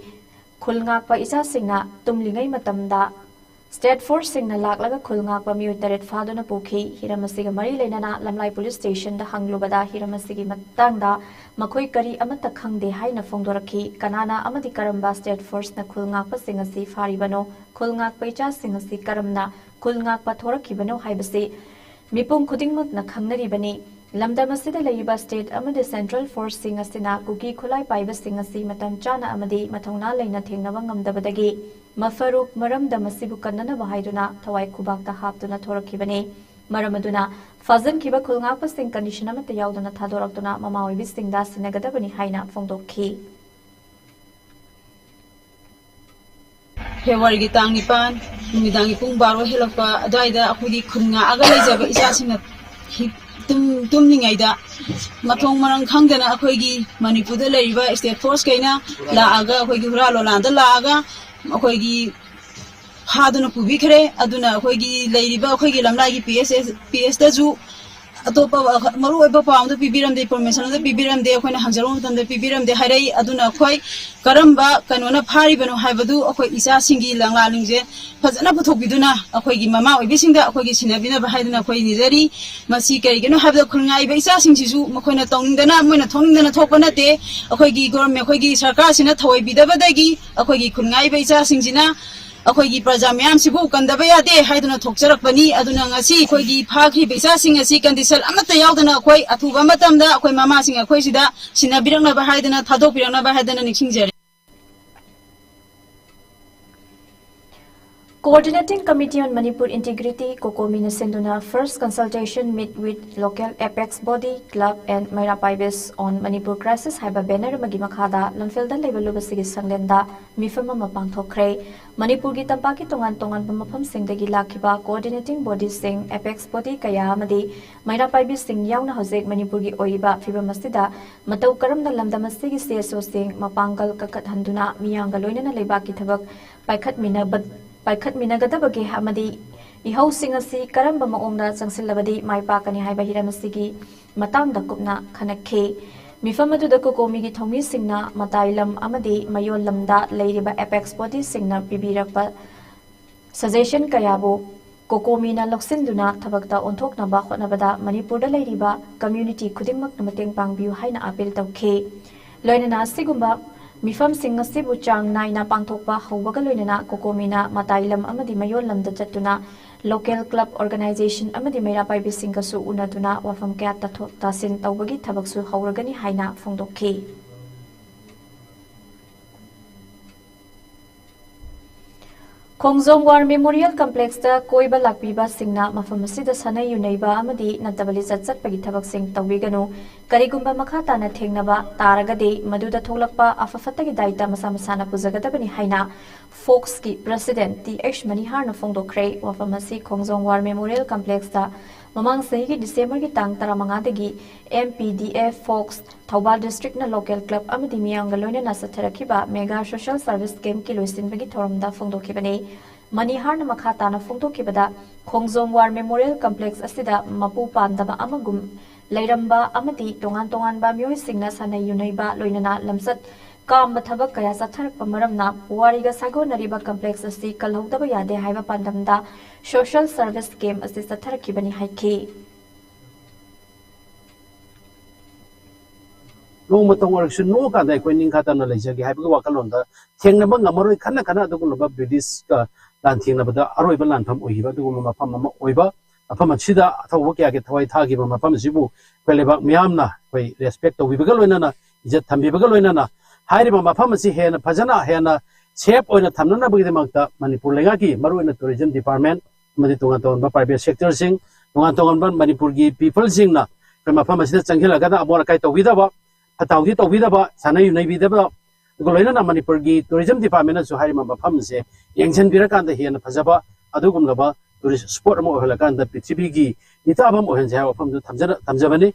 ꯈꯨꯜ ꯉꯥꯛꯄ ꯏꯆꯥꯁꯤꯡꯅ ꯇꯨꯝꯂꯤꯉꯩ ꯃꯇꯝꯗ ꯁ꯭ꯇꯦꯠ ꯐꯣꯔꯁꯁꯤꯡꯅ ꯂꯥꯛꯂꯒ ꯈꯨꯜ ꯉꯥꯛꯄ ꯃꯤꯑꯣꯏ ꯇꯔꯦꯠ ꯐꯥꯗꯨꯅ ꯄꯨꯈꯤ꯫ ꯍꯤꯔꯝ ꯑꯁꯤꯒ ꯃꯔꯤ ꯂꯩꯅꯅ ꯂꯝꯂꯥꯏ ꯄꯨꯂꯤꯁ ꯁ꯭ꯇꯦꯁꯟꯗ ꯍꯪꯂꯨꯕꯗ ꯍꯤꯔꯝ ꯑꯁꯤꯒꯤ ꯃꯇꯥꯡꯗ ꯃꯈꯣꯏ ꯀꯔꯤ ꯑꯃꯠꯇ ꯈꯪꯗꯦ ꯍꯥꯏꯅ ꯐꯣꯡꯗꯣꯔꯛꯈꯤ꯫ ꯀꯅꯥꯅ ꯑꯃꯗꯤ ꯀꯔꯝꯕ ꯁ꯭ꯇꯦꯠ ꯐꯣꯔꯁꯅ ꯈꯨꯜ ꯉꯥꯛꯄꯁꯤꯡ ꯑꯁꯤ ꯐꯥꯔꯤꯕꯅꯣ, ꯈꯨꯜ ꯉꯥꯛꯄ ꯏꯆꯥꯁꯤꯡ ꯑꯁꯤ ꯀꯔꯝꯅ ꯈꯨꯜ ꯉꯥꯛꯄ ꯊꯣꯔꯛꯈꯤꯕꯅꯣ ꯍꯥꯏꯕꯁꯤ ꯃꯤꯄꯨꯝ ꯈꯨꯗꯤꯡꯃꯛꯅ ꯈꯪꯅꯔꯤꯕꯅꯤ꯫ ꯂꯝꯗꯝ ꯑꯁꯤꯗ ꯂꯩꯔꯤꯕ ꯁ꯭ꯇꯦꯠ ꯑꯃꯗꯤ ꯁꯦꯟꯇ꯭ꯔꯦꯜ ꯐꯣꯔꯁꯁꯤꯡ ꯑꯁꯤꯅ ꯀꯨꯀꯤ ꯈꯨꯠꯂꯥꯏ ꯄꯥꯏꯕꯁꯤꯡ ꯑꯁꯤ ꯃꯇꯝ ꯆꯥꯅ ꯑꯃꯗꯤ ꯃꯊꯧꯅꯥ ꯂꯩꯅ ꯊꯦꯡꯅꯕ ꯉꯝꯗꯕꯗꯒꯤ ꯃꯐꯔꯨꯞ ꯃꯔꯝꯗꯝ ꯑꯁꯤꯕꯨ ꯀꯟꯅꯅꯕ ꯍꯥꯏꯗꯨꯅ ꯊꯋꯥꯏ ꯈꯨꯕꯥꯛꯇ ꯍꯥꯞꯇꯨꯅ ꯊꯣꯔꯛꯈꯤꯕꯅꯤ꯫ ꯃꯔꯝ ꯑꯗꯨꯅ ꯐꯥꯖꯤꯟꯈꯤꯕ ꯈꯨꯜ ꯉꯥꯛꯄꯁꯤꯡ ꯀꯟꯗꯤꯁꯟ ꯑꯃꯠꯇ ꯌꯥꯎꯗꯅ ꯊꯥꯗꯣꯔꯛꯇꯨꯅ ꯃꯃꯥ ꯑꯣꯏꯕꯤꯁꯤꯡꯗ ꯁꯤꯟꯅꯒꯗꯕꯅꯤ ꯍꯥꯏꯅ ꯐꯣꯡꯗꯣꯛꯈꯤ꯫ ꯐꯦꯕ꯭ꯔꯨꯋꯥꯔꯤꯒꯤ ꯇꯥꯡ ꯅꯤꯄꯥꯟ ꯅꯨꯃꯤꯗꯥꯡꯒꯤ ꯄꯨꯡ ꯕꯥꯔꯣ ꯍꯦꯜꯂꯛꯄ ꯑꯗꯨꯋꯥꯏꯗ ꯑꯩꯈꯣꯏꯒꯤ ꯈꯨꯟ ꯉꯥꯛꯑꯒ ꯂꯩꯖꯕ ꯏꯆꯥꯁꯤꯡꯅ ꯍꯤ-, ꯇꯨꯝ-, ꯇꯨꯝꯂꯤꯉꯩꯗ ꯃꯊꯣꯡ ꯃꯔꯝ ꯈꯪꯗꯅ ꯑꯩꯈꯣꯏꯒꯤ ꯃꯅꯤꯄꯨꯔꯗ ꯂꯩꯔꯤꯕ ꯁ꯭ꯇꯦꯠ ꯐꯣꯔꯁꯈꯩꯅ ꯂꯥꯛꯑꯒ, ꯑꯩꯈꯣꯏꯒꯤ ꯍꯨꯔꯥꯜ ꯂꯣꯂꯥꯟꯗ ꯂꯥꯛꯑꯒ ꯑꯩꯈꯣꯏꯒꯤ ꯐꯥꯗꯨꯅ ꯄꯨꯕꯤꯈ꯭ꯔꯦ꯫ ꯑꯗꯨꯅ ꯑꯩꯈꯣꯏꯒꯤ ꯂꯩꯔꯤꯕ ꯑꯩꯈꯣꯏꯒꯤ ꯂꯝꯂꯥꯏꯒꯤ ꯄꯤ ꯑꯦꯁ ꯑꯦꯁ, ꯄꯤ ꯑꯦꯁꯇꯁꯨ ꯑꯇꯣꯞꯄ ꯃꯔꯨꯑꯣꯏꯕ ꯄꯥꯎ ꯑꯃꯗ ꯄꯤꯕꯤꯔꯝꯗꯦ, ꯏꯟꯐꯣꯔꯃꯦꯁꯟ ꯑꯃꯗ ꯄꯤꯕꯤꯔꯝꯗꯦ, ꯑꯩꯈꯣꯏꯅ ꯍꯪꯖꯔꯨꯕ ꯃꯇꯝꯗ ꯄꯤꯕꯤꯔꯝꯗꯦ ꯍꯥꯏꯔꯛꯏ꯫ ꯑꯗꯨꯅ ꯑꯩꯈꯣꯏ ꯀꯔꯝꯕ ꯀꯩꯅꯣꯅ ꯐꯥꯔꯤꯕꯅꯣ ꯍꯥꯏꯕꯗꯨ ꯑꯩꯈꯣꯏ ꯏꯆꯥꯁꯤꯡꯒꯤ ꯂꯪꯂꯥꯂꯤꯡꯁꯦ ꯐꯖꯅ ꯄꯨꯊꯣꯛꯄꯤꯗꯨꯅ ꯑꯩꯈꯣꯏꯒꯤ ꯃꯃꯥ ꯑꯣꯏꯕꯤꯁꯤꯡꯗ ꯑꯩꯈꯣꯏꯒꯤ ꯁꯤꯟꯅꯕꯤꯅꯕ ꯍꯥꯏꯗꯨꯅ ꯑꯩꯈꯣꯏ ꯅꯤꯖꯔꯤ꯫ ꯃꯁꯤ ꯀꯔꯤꯒꯤꯅꯣ ꯍꯥꯏꯕꯗ ꯈꯨꯟꯉꯥꯏꯕ ꯏꯆꯥꯁꯤꯡꯁꯤꯁꯨ ꯃꯈꯣꯏꯅ ꯇꯧꯅꯤꯡꯗꯅ, ꯃꯣꯏꯅ ꯊꯣꯛꯅꯤꯡꯗꯅ ꯊꯣꯛꯄ ꯅꯠꯇꯦ꯫ ꯑꯩꯈꯣꯏꯒꯤ ꯒꯣꯔꯃꯦꯟ, ꯑꯩꯈꯣꯏꯒꯤ ꯁꯔꯀꯥꯔꯁꯤꯅ ꯊꯧꯑꯣꯏꯕꯤꯗꯕꯗꯒꯤ ꯑꯩꯈꯣꯏꯒꯤ ꯈꯨꯟꯉꯥꯏꯕ ꯏꯆꯥꯁꯤꯡꯁꯤꯅ ꯑꯩꯈꯣꯏꯒꯤ ꯄ꯭ꯔꯖꯥ ꯃꯌꯥꯝꯁꯤꯕꯨ ꯀꯟꯗꯕ ꯌꯥꯗꯦ ꯍꯥꯏꯗꯨꯅ ꯊꯣꯛꯆꯔꯛꯄꯅꯤ꯫ ꯑꯗꯨꯅ ꯉꯁꯤ ꯑꯩꯈꯣꯏꯒꯤ ꯐꯥꯈ꯭ꯔꯤꯕ ꯏꯆꯥꯁꯤꯡ ꯑꯁꯤ ꯀꯟꯗꯤꯁꯟ ꯑꯃꯠꯇ ꯌꯥꯎꯗꯅ ꯑꯩꯈꯣꯏ ꯑꯊꯨꯕ ꯃꯇꯝꯗ ꯑꯩꯈꯣꯏ ꯃꯃꯥꯁꯤꯡ ꯑꯩꯈꯣꯏꯁꯤꯗ ꯁꯤꯟꯅꯕꯤꯔꯛꯅꯕ ꯍꯥꯏꯗꯅ, ꯊꯥꯗꯣꯛꯄꯤꯔꯛꯅꯕ ꯍꯥꯏꯗꯅ ꯅꯤꯡꯁꯤꯡꯖꯔꯤ꯫ Coordinating Committee on Manipur Integrity, COCOMIꯅ ꯁꯤꯟꯗꯨꯅ First Consultation Meet with Local Apex Body, Club and Meira Paibis on Manipur Crisis ꯍꯥꯏꯕ ꯕꯦꯅꯔ ꯑꯃꯒꯤ ꯃꯈꯥꯗ ꯂꯝꯐꯦꯜꯗ ꯂꯩꯕ ꯂꯨꯕꯁꯤꯒꯤ ꯁꯪꯂꯦꯟꯗ ꯃꯤꯐꯝ ꯑꯃ ꯄꯥꯡꯊꯣꯛꯈ꯭ꯔꯦ꯫ ꯃꯅꯤꯄꯨꯔꯒꯤ ꯇꯝꯄꯥꯛꯀꯤ ꯇꯣꯉꯥꯟ ꯇꯣꯉꯥꯟꯕ ꯃꯐꯝꯁꯤꯡꯗꯒꯤ ꯂꯥꯛꯈꯤꯕ coordinating bodyꯁꯤꯡ, apex body ꯀꯌꯥ ꯑꯃꯗꯤ ꯃꯩꯔꯥ ꯄꯥꯏꯕꯤꯁꯤꯡ ꯌꯥꯎꯅ ꯍꯧꯖꯤꯛ ꯃꯅꯤꯄꯨꯔꯒꯤ ꯑꯣꯏꯔꯤꯕ ꯐꯤꯕꯝ ꯑꯁꯤꯗ ꯃꯇꯧ ꯀꯔꯝꯅ ꯂꯝꯗꯝ ꯑꯁꯤꯒꯤ CSOꯁꯤꯡ ꯃꯄꯥꯡꯒꯜ ꯀꯟꯈꯠꯍꯟꯗꯨꯅ ꯃꯤꯌꯥꯝꯒ ꯂꯣꯏꯅꯅ ꯂꯩꯕꯥꯛꯀꯤ ꯊꯕꯛ ꯄꯥꯏꯈꯠꯃꯤꯟꯅꯕ-, ꯄꯥꯏꯈꯠꯃꯤꯟꯅꯒꯗꯕꯒꯦ ꯑꯃꯗꯤ ꯏꯍꯧꯁꯤꯡ ꯑꯁꯤ ꯀꯔꯝꯕ ꯃꯑꯣꯡꯗ ꯆꯪꯁꯤꯜꯂꯕꯗꯤ ꯃꯥꯏ ꯄꯥꯛꯀꯅꯤ ꯍꯥꯏꯕ ꯍꯤꯔꯝ ꯑꯁꯤꯒꯤ ꯃꯇꯥꯡꯗ ꯀꯨꯞꯅ ꯈꯟꯅꯈꯤ꯫ ꯃꯤꯐꯝ ꯑꯗꯨꯗ COCOMIꯒꯤ ꯊꯧꯃꯤꯁꯤꯡꯅ ꯃꯇꯥꯏ ꯂꯝ ꯑꯃꯗꯤ ꯃꯌꯣꯜ ꯂꯝꯗ ꯂꯩꯔꯤꯕ apex bodyꯁꯤꯡꯅ ꯄꯤꯕꯤꯔꯛꯄ suggestion ꯀꯌꯥꯕꯨ COCOMIꯅ ꯂꯧꯁꯤꯟꯗꯨꯅ ꯊꯕꯛꯇ ꯑꯣꯟꯊꯣꯛꯅꯕ ꯍꯣꯠꯅꯕꯗ ꯃꯅꯤꯄꯨꯔꯗ ꯂꯩꯔꯤꯕ community ꯈꯨꯗꯤꯡꯃꯛꯅ ꯃꯇꯦꯡ ꯄꯥꯡꯕꯤꯌꯨ ꯍꯥꯏꯅ appeal ꯇꯧꯈꯤ꯫ ꯂꯣꯏꯅꯅ ꯑꯁꯤꯒꯨꯝꯕ ꯃꯤꯐꯝꯁꯤꯡ ꯑꯁꯤꯕꯨ ꯆꯥꯡ ꯅꯥꯏꯅ ꯄꯥꯡꯊꯣꯛꯄ ꯍꯧꯕꯒ ꯂꯣꯏꯅꯅ COCOMIꯅ ꯃꯇꯥꯏ ꯂꯝ ꯑꯃꯗꯤ ꯃꯌꯣꯜ ꯂꯝꯗ ꯆꯠꯇꯨꯅ local club organization ꯑꯃꯗꯤ ꯃꯩꯔꯥ ꯄꯥꯏꯕꯤꯁꯤꯡꯒꯁꯨ ꯎꯅꯗꯨꯅ ꯋꯥꯐꯝ ꯀꯌꯥ ꯇꯥꯊꯣꯛ ꯇꯥꯁꯤꯟ ꯇꯧꯕꯒꯤ ꯊꯕꯛꯁꯨ ꯍꯧꯔꯒꯅꯤ ꯍꯥꯏꯅ ꯐꯣꯡꯗꯣꯛꯈꯤ꯫ ꯈꯣꯡꯖꯣꯝ War Memorial Complexꯇ ꯀꯣꯏꯕ ꯂꯥꯛꯄꯤꯕꯁꯤꯡꯅ ꯃꯐꯝ ꯑꯁꯤꯗ ꯁꯥꯟꯅ ꯌꯨꯅꯩꯕ ꯑꯃꯗꯤ ꯅꯠꯇꯕ ꯂꯤꯆꯠ ꯆꯠꯄꯒꯤ ꯊꯕꯛꯁꯤꯡ ꯇꯧꯕꯤꯒꯅꯨ꯫ ꯀꯔꯤꯒꯨꯝꯕ ꯃꯈꯥ ꯇꯥꯅ ꯊꯦꯡꯅꯕ ꯇꯥꯔꯒꯗꯤ ꯃꯗꯨꯗ ꯊꯣꯛꯂꯛꯄ ꯑꯐ ꯐꯠꯇꯒꯤ ꯗꯥꯏꯇ ꯃꯁꯥ ꯃꯁꯥꯅ ꯄꯨꯖꯒꯗꯕꯅꯤ ꯍꯥꯏꯅ ꯐꯣꯛꯁꯀꯤ ꯄ꯭ꯔꯁꯤꯗꯦꯟꯠ ꯇꯤ ꯑꯩꯆ ꯃꯅꯤꯍꯥꯔꯅ ꯐꯣꯡꯗꯣꯛꯈ꯭ꯔꯦ꯫ ꯋꯥꯐꯝ ꯑꯁꯤ ꯈꯣꯡꯖꯣꯝ War Memorial Complexꯇ ꯃꯃꯥꯡ ꯆꯍꯤꯒꯤ ꯗꯤꯁꯦꯝꯕꯔꯒꯤ ꯇꯥꯡ ꯇꯔꯥꯃꯉꯥꯗꯒꯤ M P D F fox Thoubal ꯗꯤꯁꯇ꯭ꯔꯤꯛꯅ ꯂꯣꯀꯦꯜ ꯀ꯭ꯂꯕ ꯑꯃꯗꯤ ꯃꯤꯌꯥꯝꯒ ꯂꯣꯏꯅꯅ ꯆꯠꯊꯔꯛꯈꯤꯕ ꯃꯦꯒꯥ ꯁꯣꯁꯤꯌꯦꯜ ꯁꯔꯚꯤꯁ ꯀꯦꯝꯞꯀꯤ ꯂꯣꯏꯁꯤꯟꯕꯒꯤ ꯊꯧꯔꯝꯗ ꯐꯣꯡꯗꯣꯛꯈꯤꯕꯅꯤ꯫ ꯃꯅꯤꯍꯥꯔꯅ ꯃꯈꯥ ꯇꯥꯅ ꯐꯣꯡꯗꯣꯛꯈꯤꯕꯗ, ꯈꯣꯡꯖꯣꯝ ꯋꯥꯔ ꯃꯦꯃꯣꯔꯤꯌꯦꯜ ꯀꯝꯄ꯭ꯂꯦꯛꯁ ꯑꯁꯤꯗ ꯃꯄꯨ ꯄꯥꯟꯗꯕ ꯑꯃꯒꯨꯝ ꯂꯩꯔꯝꯕ ꯑꯃꯗꯤ ꯇꯣꯉꯥꯟ ꯇꯣꯉꯥꯟꯕ ꯃꯤꯑꯣꯏꯁꯤꯡꯅ ꯁꯥꯟꯅꯩ ꯌꯨꯅꯩꯕ, ꯂꯣꯏꯅꯅ ꯂꯝꯆꯠ ꯀꯥꯝꯕ ꯊꯕꯛ ꯀꯌꯥ ꯆꯠꯊꯔꯛꯄ ꯃꯔꯝꯅ ꯄꯨꯋꯥꯔꯤꯒ ꯁꯥꯒꯣꯟꯅꯔꯤꯕ ꯀꯝꯄ꯭ꯂꯦꯛꯁ ꯑꯁꯤ ꯀꯜꯍꯧꯗꯕ ꯌꯥꯗꯦ ꯍꯥꯏꯕ ꯄꯥꯟꯗꯝꯗ ꯁꯣꯁꯤꯌꯦꯜ ꯁꯔꯚꯤꯁ ꯀꯦꯝꯞ ꯑꯁꯤ ꯆꯠꯊꯔꯛꯈꯤꯕꯅꯤ ꯍꯥꯏꯈꯤ꯫ ꯅꯣꯡꯃꯇꯪ ꯑꯣꯏꯔꯁꯨ ꯅꯣꯛꯑꯀꯥꯟꯗ ꯑꯩꯈꯣꯏ ꯅꯤꯡꯈꯥ ꯇꯝꯅ ꯂꯩꯖꯒꯦ ꯍꯥꯏꯕꯒꯤ ꯋꯥꯈꯜꯂꯣꯟꯗ ꯊꯦꯡꯅꯕ ꯉꯝꯃꯔꯣꯏ꯫ ꯈꯟꯅ ꯈꯟꯅ ꯑꯗꯨꯒꯨꯝꯂꯕ ꯕ꯭ꯔꯤꯇꯤꯁꯀ ꯂꯥꯟꯊꯦꯡꯅꯕꯗ ꯑꯔꯣꯏꯕ ꯂꯥꯟꯐꯝ ꯑꯣꯏꯈꯤꯕ ꯑꯗꯨꯒꯨꯝꯕ ꯃꯐꯝ ꯑꯃ ꯑꯣꯏꯕ, ꯃꯐꯝ ꯑꯁꯤꯗ ꯑꯊꯧꯕ ꯀꯌꯥꯒꯤ ꯊꯋꯥꯏ ꯊꯥꯈꯤꯕ ꯃꯐꯝ ꯑꯁꯤꯕꯨ ꯑꯩꯈꯣꯏ ꯂꯩꯕꯥꯛ ꯃꯤꯌꯥꯝꯅ ꯑꯩꯈꯣꯏ ꯔꯦꯁꯄꯦꯛ ꯇꯧꯕꯤꯕꯒ ꯂꯣꯏꯅꯅ, ꯏꯖꯠ ꯊꯝꯕꯤꯕꯒ ꯂꯣꯏꯅꯅ ꯍꯥꯏꯔꯤꯕ ꯃꯐꯝ ꯑꯁꯤ ꯍꯦꯟꯅ ꯐꯖꯅ, ꯍꯦꯟꯅ ꯁꯦꯐ ꯑꯣꯏꯅ ꯊꯝꯅꯅꯕꯒꯤꯗꯃꯛꯇ ꯃꯅꯤꯄꯨꯔ ꯂꯩꯉꯥꯛꯀꯤ ꯃꯔꯨꯑꯣꯏꯅ ꯇꯨꯔꯤꯖꯝ ꯗꯤꯄꯥꯔꯠꯃꯦꯟ ꯑꯃꯗꯤ ꯇꯣꯉꯥꯟ ꯇꯣꯉꯥꯟꯕ ꯄ꯭ꯔꯥꯏꯚꯦꯠ ꯁꯦꯛꯇꯔꯁꯤꯡ, ꯇꯣꯉꯥꯟ ꯇꯣꯉꯥꯟꯕ ꯃꯅꯤꯄꯨꯔꯒꯤ ꯄꯤꯄꯜꯁꯤꯡꯅ ꯑꯩꯈꯣꯏ ꯃꯐꯝ ꯑꯁꯤꯗ ꯆꯪꯁꯤꯜꯂꯒꯅ ꯑꯃꯣꯠ ꯑꯀꯥꯏ ꯇꯧꯕꯤꯗꯕ, ꯐꯠꯇ ꯍꯥꯎꯗꯤ ꯇꯧꯕꯤꯗꯕ, ꯁꯥꯟꯅ ꯌꯨꯅꯩꯕꯤꯗꯕ, ꯑꯗꯨꯒ ꯂꯣꯏꯅꯅ ꯃꯅꯤꯄꯨꯔꯒꯤ ꯇꯨꯔꯤꯖꯝ ꯗꯤꯄꯥꯔꯠꯃꯦꯟꯅꯁꯨ ꯍꯥꯏꯔꯤꯕ ꯃꯐꯝꯁꯦ ꯌꯦꯡꯁꯤꯟꯕꯤꯔꯀꯥꯟꯗ ꯍꯦꯟꯅ ꯐꯖꯕ ꯑꯗꯨꯒꯨꯝꯂꯕ ꯇꯨꯔꯤꯁ ꯁ꯭ꯄꯣꯠ ꯑꯃ ꯑꯣꯏꯍꯜꯂꯀꯥꯟꯗ ꯄ꯭ꯔꯤꯊꯤꯕꯤꯒꯤ ꯃꯤꯇꯥꯕ ꯑꯃ ꯑꯣꯏꯍꯟꯁꯦ ꯍꯥꯏꯕ ꯋꯥꯐꯝꯗꯨ ꯊꯝꯖꯅ-, ꯊꯝꯖꯕꯅꯤ꯫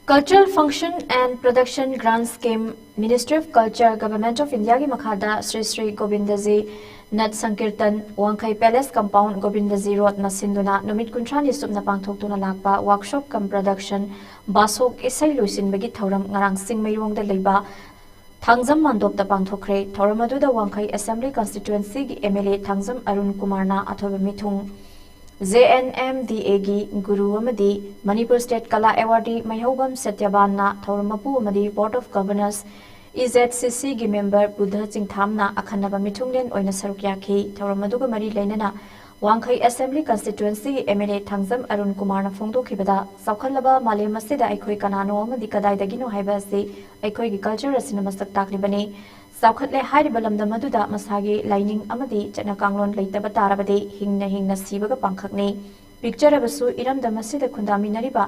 Cultural Function and Production Grant Scheme, Ministry of Culture, Government of India ꯒꯤ ꯃꯈꯥꯗ ꯁ꯭ꯔꯤ ꯁ꯭ꯔꯤ ꯒꯣꯕꯤꯟꯗꯖꯤ ꯅꯠ ꯁꯪꯀꯤꯔꯇꯟ, ꯋꯥꯡꯈꯩ ꯄꯦꯂꯦꯁ ꯀꯝꯄꯥꯎꯟ, ꯒꯣꯕꯤꯟꯗꯖꯤ ꯔꯣꯗꯅ ꯁꯤꯟꯗꯨꯅ ꯅꯨꯃꯤꯠ ꯀꯨꯟꯊ꯭ꯔꯥꯅꯤ ꯁꯨꯞꯅ ꯄꯥꯡꯊꯣꯛꯇꯨꯅ ꯂꯥꯛꯄ ꯋꯥꯔꯛꯁꯣꯞ ꯀꯝ ꯄ꯭ꯔꯗꯛꯁꯟ ꯕꯥꯁꯣꯛ ꯏꯁꯩ ꯂꯣꯏꯁꯤꯟꯕꯒꯤ ꯊꯧꯔꯝ ꯉꯔꯥꯡ ꯆꯤꯡꯃꯩꯔꯣꯡꯗ ꯂꯩꯕ ꯊꯥꯡꯖꯝ ꯃꯥꯟꯗꯣꯞꯇ ꯄꯥꯡꯊꯣꯛꯈ꯭ꯔꯦ꯫ ꯊꯧꯔꯝ ꯑꯗꯨꯗ ꯋꯥꯡꯈꯩ ꯑꯦꯁꯦꯝꯕ꯭ꯂꯤ ꯀꯟꯁꯇꯤꯇ꯭ꯋꯦꯟꯁꯤꯒꯤ M L A Thangjam Arun ꯀꯨꯃꯥꯔꯅ ꯑꯊꯣꯏꯕ ꯃꯤꯊꯨꯡ, ꯖꯦ ꯑꯦꯟ ꯑꯦꯝ ꯗꯤ ꯑꯦꯒꯤ ꯒꯨꯔꯨ ꯑꯃꯗꯤ ꯃꯅꯤꯄꯨꯔ ꯁ꯭ꯇꯦꯠ ꯀꯂꯥ ꯑꯦꯋꯥꯔꯗꯤ ꯃꯩꯍꯧꯕꯝ ꯁꯇ꯭ꯌꯕꯥꯟꯅ ꯊꯧꯔꯝ ꯃꯄꯨ ꯑꯃꯗꯤ ꯕꯣꯔꯗ ꯑꯣꯐ ꯒꯚꯔꯅꯔꯁ, ꯏ ꯖꯦꯠ ꯁꯤ ꯁꯤꯒꯤ ꯃꯦꯝꯕꯔ ꯕꯨꯙ ꯆꯤꯡꯊꯥꯝꯅ ꯑꯈꯟꯅꯕ ꯃꯤꯊꯨꯡꯂꯦꯟ ꯑꯣꯏꯅ ꯁꯔꯨꯛ ꯌꯥꯈꯤ꯫ ꯊꯧꯔꯝ ꯑꯗꯨꯒ ꯃꯔꯤ ꯂꯩꯅꯅ ꯋꯥꯡꯈꯩ ꯑꯦꯁꯦꯝꯕ꯭ꯂꯤ ꯀꯟꯁꯇꯤꯇ꯭ꯋꯦꯟꯁꯤꯒꯤ M L A Thangjam Arun ꯀꯨꯃꯥꯔꯅ ꯐꯣꯡꯗꯣꯛꯈꯤꯕꯗ, ꯆꯥꯎꯈꯠꯂꯕ ꯃꯥꯂꯦꯝ ꯑꯁꯤꯗ ꯑꯩꯈꯣꯏ ꯀꯅꯥꯅꯣ ꯑꯃꯗꯤ ꯀꯗꯥꯏꯗꯒꯤꯅꯣ ꯍꯥꯏꯕ ꯑꯁꯤ ꯑꯩꯈꯣꯏꯒꯤ ꯀꯜꯆꯔ ꯑꯁꯤꯅ ꯃꯁꯛ ꯇꯥꯛꯂꯤꯕꯅꯤ꯫ ꯆꯥꯎꯈꯠꯂꯦ ꯍꯥꯏꯔꯤꯕ ꯂꯝꯗꯝ ꯑꯗꯨꯗ ꯃꯁꯥꯒꯤ ꯂꯥꯏꯅꯤꯡ ꯑꯃꯗꯤ ꯆꯠꯅ ꯀꯥꯡꯂꯣꯟ ꯂꯩꯇꯕ ꯇꯥꯔꯕꯗꯤ ꯍꯤꯡꯅ ꯍꯤꯡꯅ ꯁꯤꯕꯒ ꯄꯥꯡꯈꯛꯅꯤ꯫ ꯄꯤꯛꯆꯔꯕꯁꯨ ꯏꯔꯝꯗꯝ ꯑꯁꯤꯗ ꯈꯨꯟꯗꯥꯃꯤꯟꯅꯔꯤꯕ